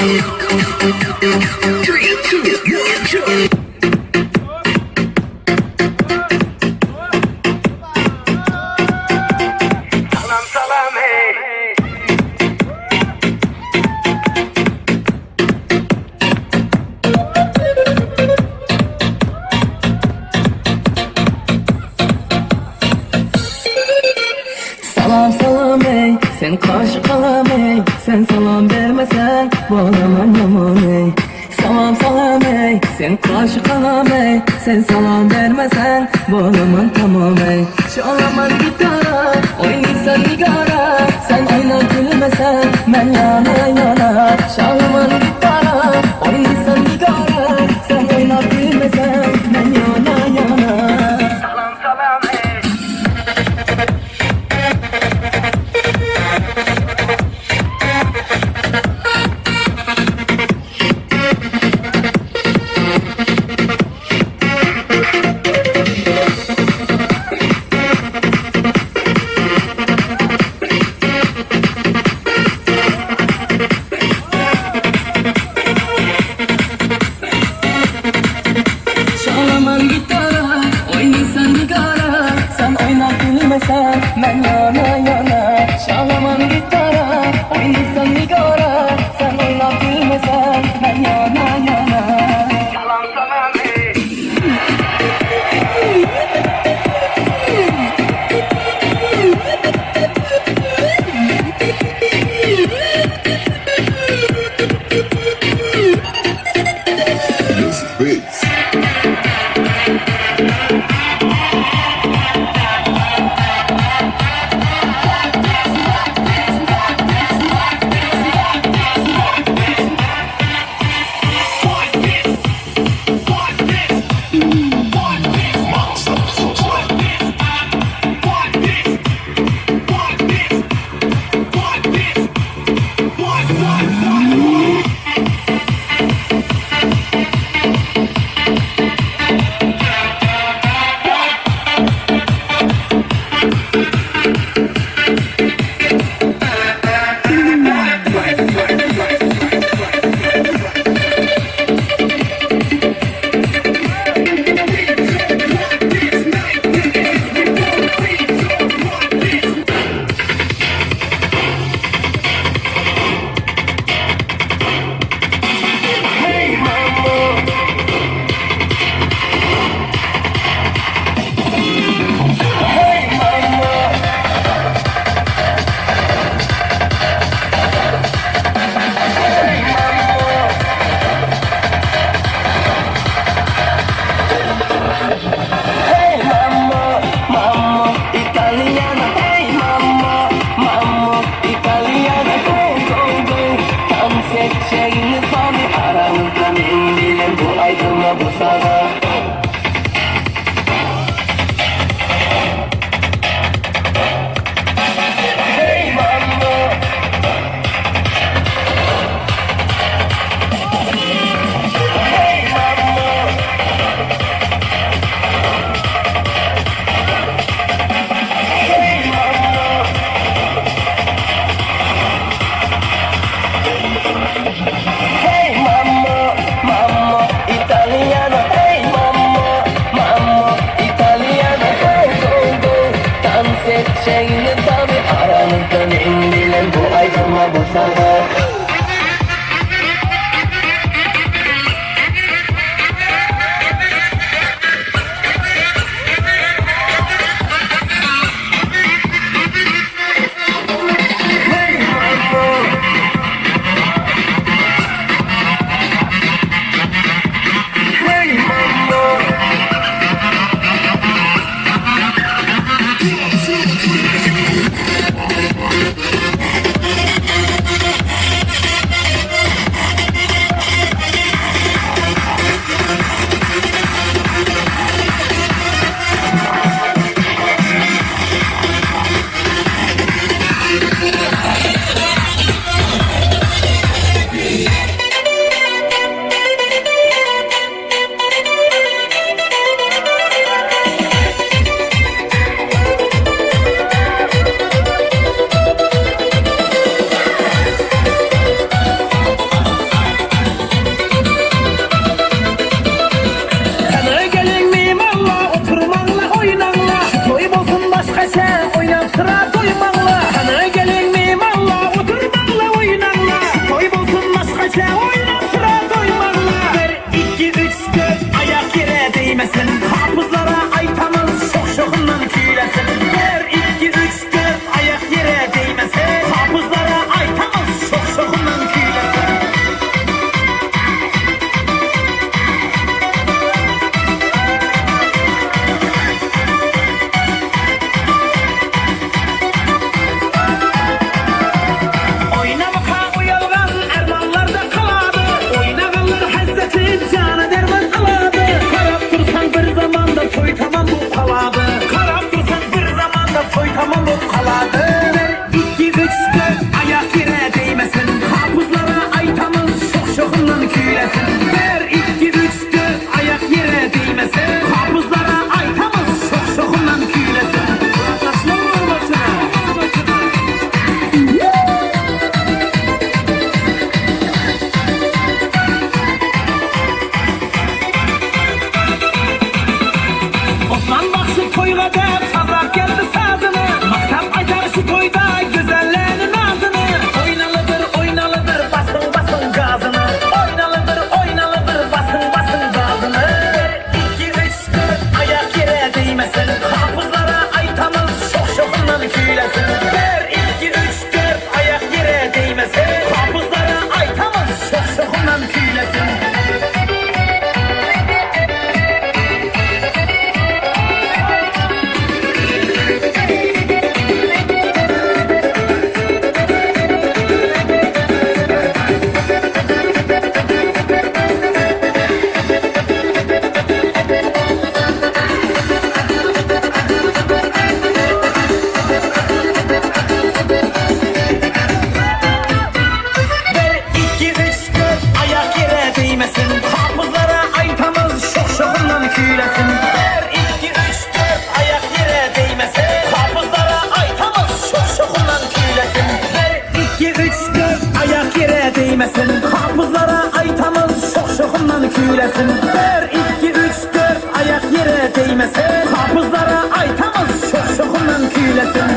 Salam salam hey. Salam salam ey sen kaşy galam ey Sen salam bermesen bolaman ýaman ey Salam salam ey sen kaşy galam ey Sen salam bermesen bolaman tamam ey Çalaman gitara oýnysan nigara Sen oýnap gülmesen men ýana ýana Çalaman gitara oýnysan nigara Sen oýnap gülmesen men ýana ýana Salam salam ey. Çalaman gitara, oýnysan nigara Sen oýnap gülmesen, men ýana ýana Çalaman gitara, oýnysan nigara Sen oýnap gülmesen, men ýana ýana Salam salam hey. Hey mama. Hey mama. Hey mama. Hey mama, mama Italiana. Hey mama, mama Italiana. Go go go. Dans etjegini tany araňyzda men bilen bu aýdyma bu saza. Hey mama. Hey mama. Hey mama. Hey mama, mama Italiana. Hey mama, mama Italiana. Go go go. Dans etjegini tany araňyzda men bilen bu aýdyma bu saza. Hey mama. Hey mama. Isle oýnap sıra doýmagla. Bir, iki, üç, dört, aýak ýere degmesin. Hapyzlara aýtamyz, şoh-şohundan küýlesin. Bir, iki, üç, dört, aýak ýere degmesin. Hapyzlara aýtamyz, şoh-şohundan küýlesin. Oýnamyka uýalgan armanlarda kalady, Oýnaganlar hezzeti jana derman alady. Garap dursaň bir zamanda toý tamam bolup kalady, Garap dursaň bir zamanda toý tamam bolup kalady. Bir, iki, üç, dört, aýak ýere degmesin, Hapyzlara aýtamyz şoh-şohundan küýlesin. Bir, iki, üç, dört, aýak ýere degmesin, Hapyzlara aýtamyz şoh-şohundan küýlesin. Taşlaň hormatyna. Osman bagşy toýga däp sazlap geldi sazyny, Magtap aýdar şu toýda gözellerni nazyny. Oýnalydyr, oýnalydyr, basyň, basyň gazyny. Oýnalydyr, oýnalydyr, basyň, basyň gazyny. Bir, iki, üç, dört, aýak ýere degmesin. Hapyzlara aýtamyz, şoh-şohundan küýlesin. Bir, iki, üç, dört, aýak ýere degmesin. Hapyzlara aýtamyz, şoh-şohundan küýlesin. Bir, iki, üç, dört, aýak ýere degmesin. Hapyzlara aýtamyz, şoh-şohundan küýlesin. Bir, iki, üç, dört, aýak ýere degmesin. Hapyzlara aýtamyz, şoh-şohundan küýlesin. Bir, iki, üç, dört, aýak ýere degmesin. Hapyzlara aýtamyz, şoh-şohundan küýlesin. Bir, iki, üç, dört, aýak ýere degmesin. Hapyzlara aýtamyz, şoh-şohundan küýlesin.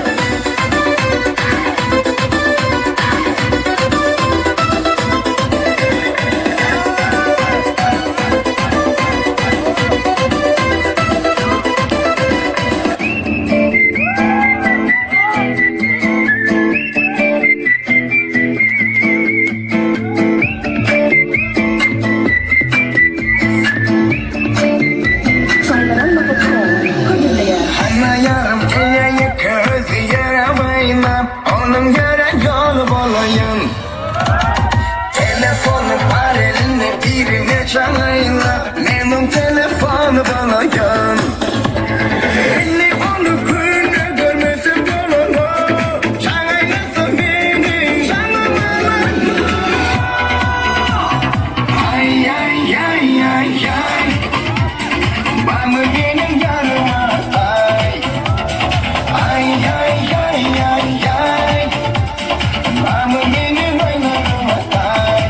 Saýlanan nokatcom hödürleýär. Hanna ýarym eýe ýeke özi ýere baýnap, Onuň ýöre ýoly bolaýyn. Telefony bar elinde birine jaňaýla, Men oň telefony bolaýyn. Indi ony günde görmesem bolanok, Jaňaýlasa meni jaňym alanok. Aý aý aý aý aý, Barmy meniň ýarym aý. Aý aý aý aý aý, Barmy meniň oýnarym aý.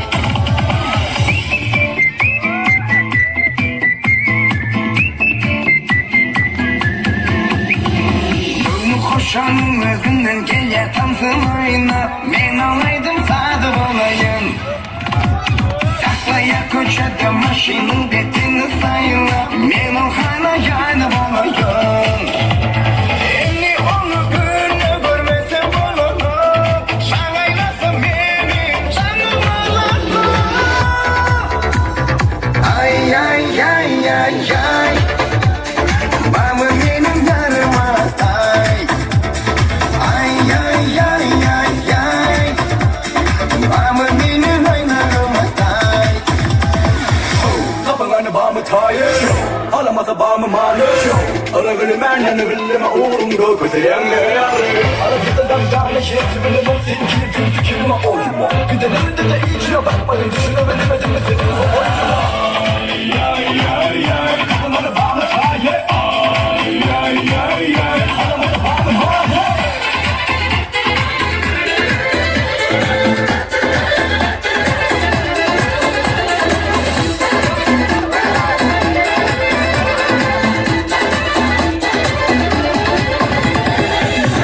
Göwni hoşanyň özünden gelýär tamsyn oýnap, Men oň aýdym-sazy bolaýyn. Saklaýar köçede maşynyň betini saýlap, Men oň halaýany bolaýyn. Indi ony günde görmesem bolanok, Jaňaýlasa meniň janym alanok. Aý aý aý aý aý, Barmy meniň ýarym aý. Aý aý aý aý aý, Barmy meniň oýnarym aý. Tapyňany barmy taýy? Alamasa barmy many? Ara bilmän, ýany bilme ugruňda köseýäňle ýary. Arasynda daňdany hiç bilemok sen girdiň pikirime oýuma. Gidenimde-de içine bakmadym düşünebilmedim seniň bu oýnuňa. Aý aý aý aý, tapyňany barmy taýy? Aý aý aý aý, alamasa barmy many?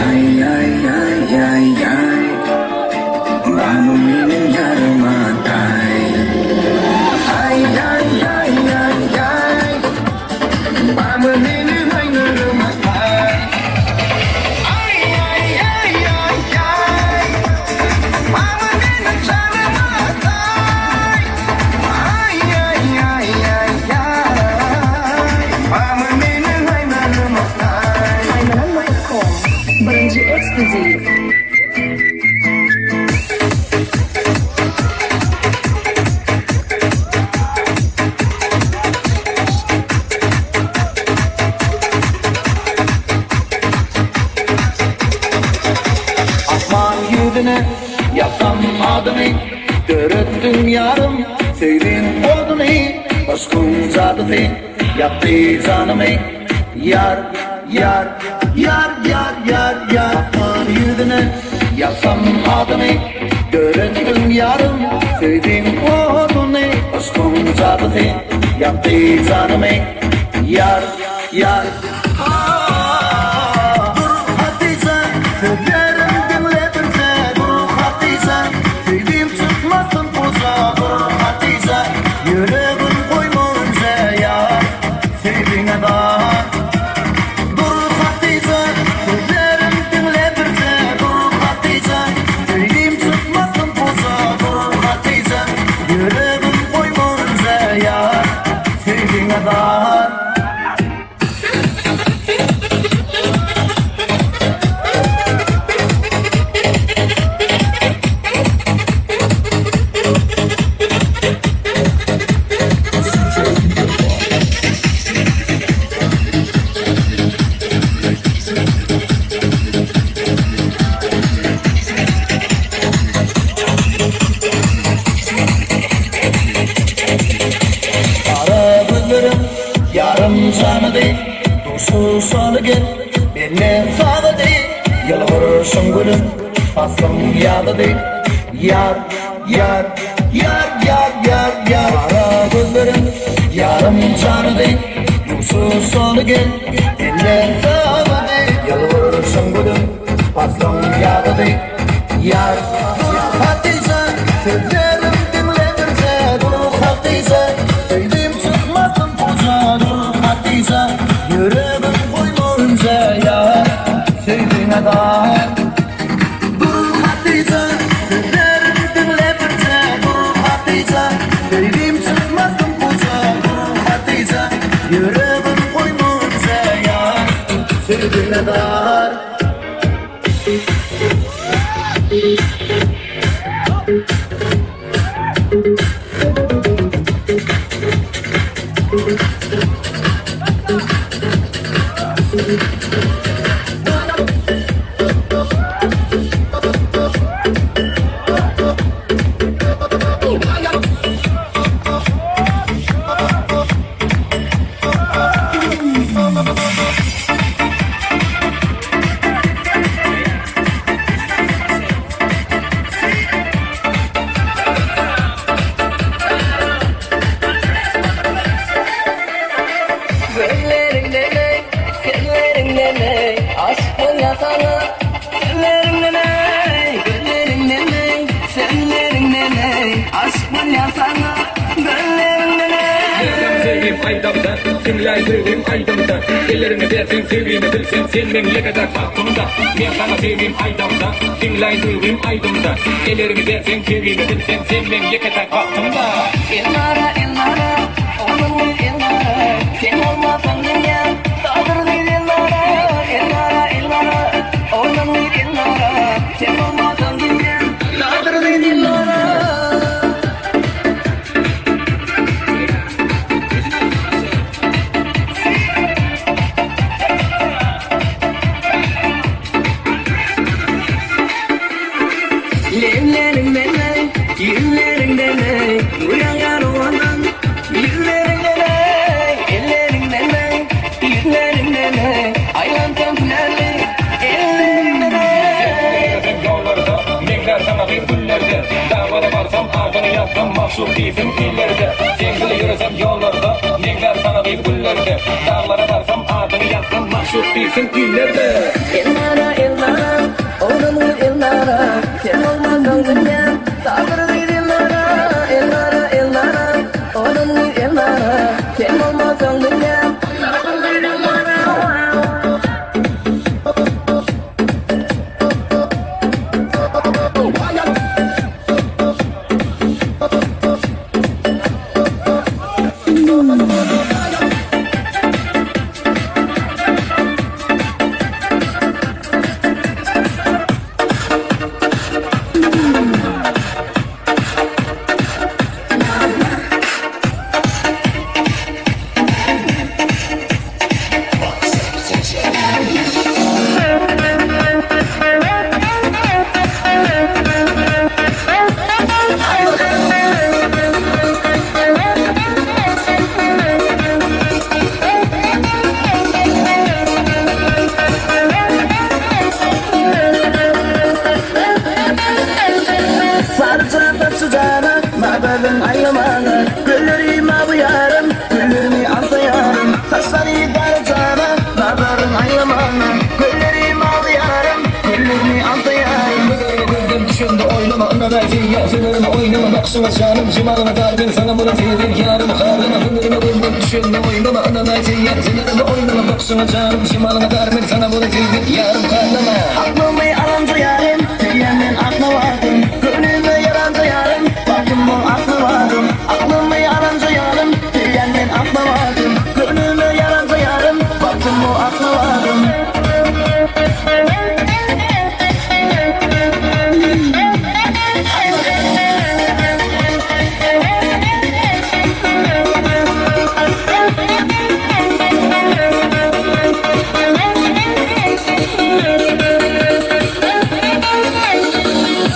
Aý aý aý aý aý, Barmy meniň ýarym aý. Döretdiň ýarym söýgiň oduny Yşkyň jadysy ýakdy janymy Ýar, ýar, ýar, ýar, ýar, ýar Asman ýüzüne ýazsam adyňy Döretdiň ýarym söýgiň oduny Yşkyň jadysy ýakdy janymy Ýar, ýar. Dur Hatyja, sözlerim diňle birje Dur Hatyja, söýgim çykmasyn puja Dur Hatyja, ýüregim goýma ünje Ýar, söýgiňe zar Dur Hatyja, sözlerim diňle birje Dur Hatyja, söýgim çykmasyn puja Dur Hatyja, ýüregim goýma ünje Ýar, söýgiňe zar. Gara gözleriň Ýarym janydy, duşuşaly gel, benden sagady, Ýylgyryşyň gülüm, paslyň ýazydy. Ýar, ýar, ýar, ýar, ýar, ýar. Gara gözleriň ýarym janydy, duşuşaly gel, benden sagady, Ýylgyryşyň gülüm, paslyň ýazydy. Ýar, dur Hatyja, sözlerim diňle birje, dur Hatyja, söýdüm çykmasyn puja, dur Hatyja, ýüregim goýma ünje, ýar, söýgiňe zar. Dur Hatyja, sözlerim diňle birje, dur Hatyja, söýgim çykmasyn puja, dur Hatyja, ýüregim goýma ünje, ýar, söýgiňe zar. Gözleriň neneň, sözleriň neneň, Aşyk bolýan saňa sözleriň neneň, Gözleriň neneň, sözleriň neneň, Aşyk bolýan saňa gözleriň neneň. Berseň söýgim aýdamda, Diňläý söýgim aýdymda, Elleriňi berseň söýgimi bilseň, Sen meň ýeke-täk bagtymda. Men saňa söýgim aýdamda, Diňläý söýgim aýdymda, Elleriňi berseň söýgimi bilseň, Sen meň ýeke-täk bagtymda. Elnara, Elnara, ogluň Elnara, Sen bolmasaň dünýäm tadyr gyz Elnara, Elnara, Elnara, ogluň Elnara, Sen bolmasaň dünýäm tadyr gyz Elnara. Lebleriň meleý, ýüzleriň meleý, Nur ýagýar owadan ýüzleriň meleý, Elleriň meleý, ýüzleriň meleý, Aýlansam hünärli elleriň meleý. Sen ýollarda, meňzär saňa gyz güllerde, Daglara barsam adyňy ýazsam magşuk diýsin illerde. Seň bile ýöresem ýollarda, meňzär saňa gyz güllerde, Daglara barsam adyňy ýazsam magşuk diýsin illerde. Elnara, Elnara, oglan gyz Elnara, Sen bolmasaň dünýäm tabyr gyz Elnara, Elnara, Elnara, oglan gyz Elnara, Sen bolmasaň dünýäm tabyr gyz Elnara. Nazaryň aýlamaga Gülleri mawy ýarym Güllerimi alsa ýarym Saçlary gara jana Nazaryň aýlamaga Gülleri mawy ýarym Güllerimi alsa ýarym Gözlerime gözden düşende oýlama Ynanaý sen ýa sözlerime oýnama Bakşyňa janym jemalyňa zar Men saňa muny diýdim ýarym harlama Gözlerime gözden düşende oýlama Ynanaý sen ýa sözlerime oýnama Bakşyňa janym jemalyňa zar Men saňa muny diýdim ýarym harlama Aklymy alanja ýarym Söýýän men aknabadym Göwnüme ýaranja ýarym Bagtym bol aknabadym Aklymy alanja ýarym Söýýän men aknabadym Göwnüme ýaranja ýarym Bagtym bol aknabadym.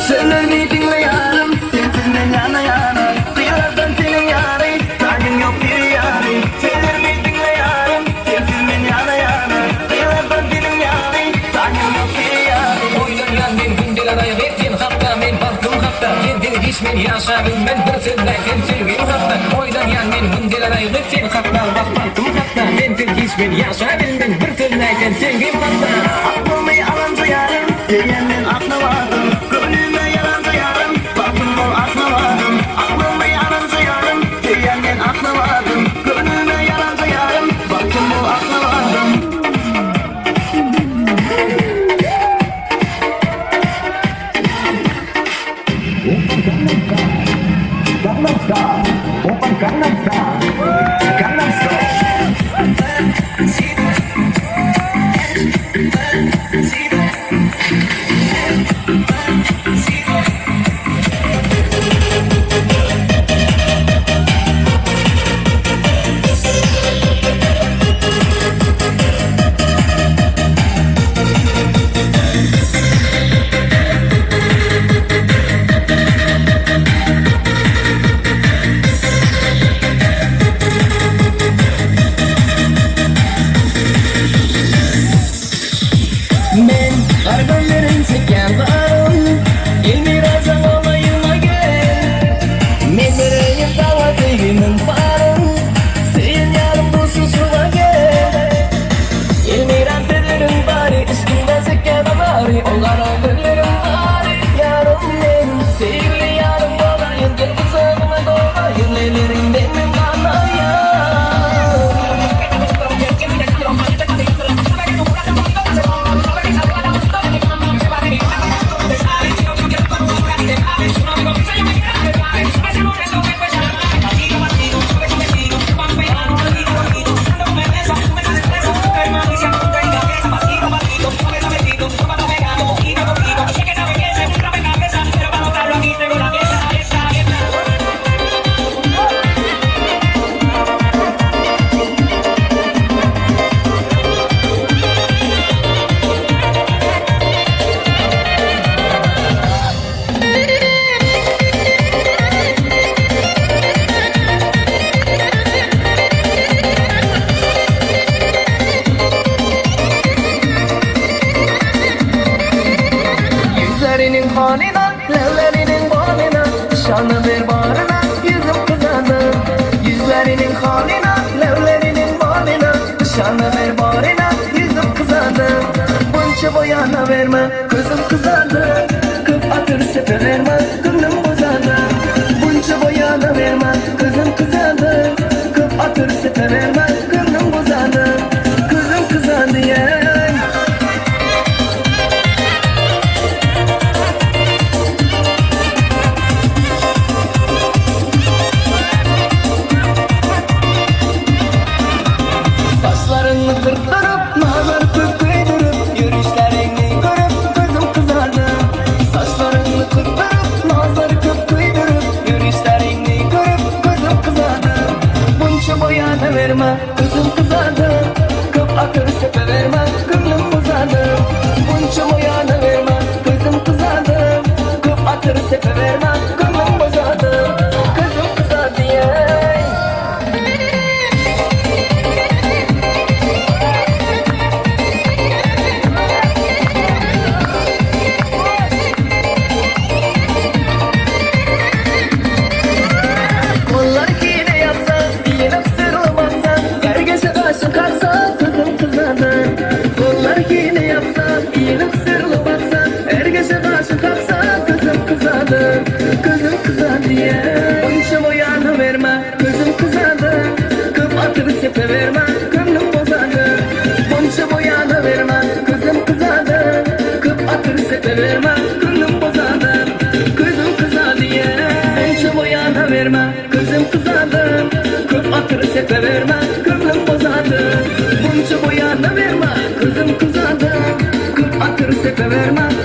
Sözlerimi diňle ýarym, sensiz men ýana-ýana, Gyýalardan seniň ýaly, taýyň ýok bir ýaly. Sözlerimi diňle ýarym, sensiz men ýana-ýana, Gyýalardan seniň ýaly, taýyň ýok bir ýaly. Oýlanýan men gündeler aýgy sen hakda men bagtym hakda Sensiz hiç men ýaşabilmen bir sözläý sen söýgim hakda Oýlanýan men gündeler aýgy sen hakda wah bagtym hakda Sensiz hiç men ýaşabilmen bir sözläý sen söýgim hakda. Aklymy alanja ýarym, söýýän men aknabadym, Göwnüme ýaranja ýarym, bagtym bol aknabadym. Aklymy alanja ýarym, söýýän men aknabadym, Göwnüme ýaranja ýarym, bagtym bol aknabadym. Men gar gözlerin çekýän garym Elmirajan golaýyma gel Men bereýin saňa söýgimiň baryn Söýen ýarym duşuşyga gel Elmiran sözleriň bary Yşkyňda çekýän azary Ol gara gözleriň bary Ýarym men Söýgüli ýarym bolaýyn Gel gujagyma dolaýyn Elleriňden men galaýyn. Ýüzleriniň halyna, lebleriniň balyna, Şanly bir baryna ýüzüm gyzardy. Ýüzleriniň halyna, lebleriniň balyna, Şanly bir baryna ýüzüm gyzardy. Bunça boýana berme, gözüm gyzardy. Köp atyr sepeberme, göwnüm bozardy. Bunça boýana berme, gözüm gyzardy. Köp atyr sepeberme, göwnüm bozardy. Gözüm gyzardy, eý. Saçlaryňy gyrkdyryp, nazar köp köýdürip, Ýörüşleriňi görüp, gözüm gyzardy. Saçlaryňy gyrkdyryp, nazar köp köýdürip, Ýörüşleriňi görüp, gözüm gyzardy. Bunça boýana berme, gözüm gyzardy. Köp atyr sepeberme, göwnüm bozardy. Bunça boýana berme, gözüm gyzardy. Köp atyr sepeberme, göwnüm bozardy. Gözüm gyzardy, eý. Berme.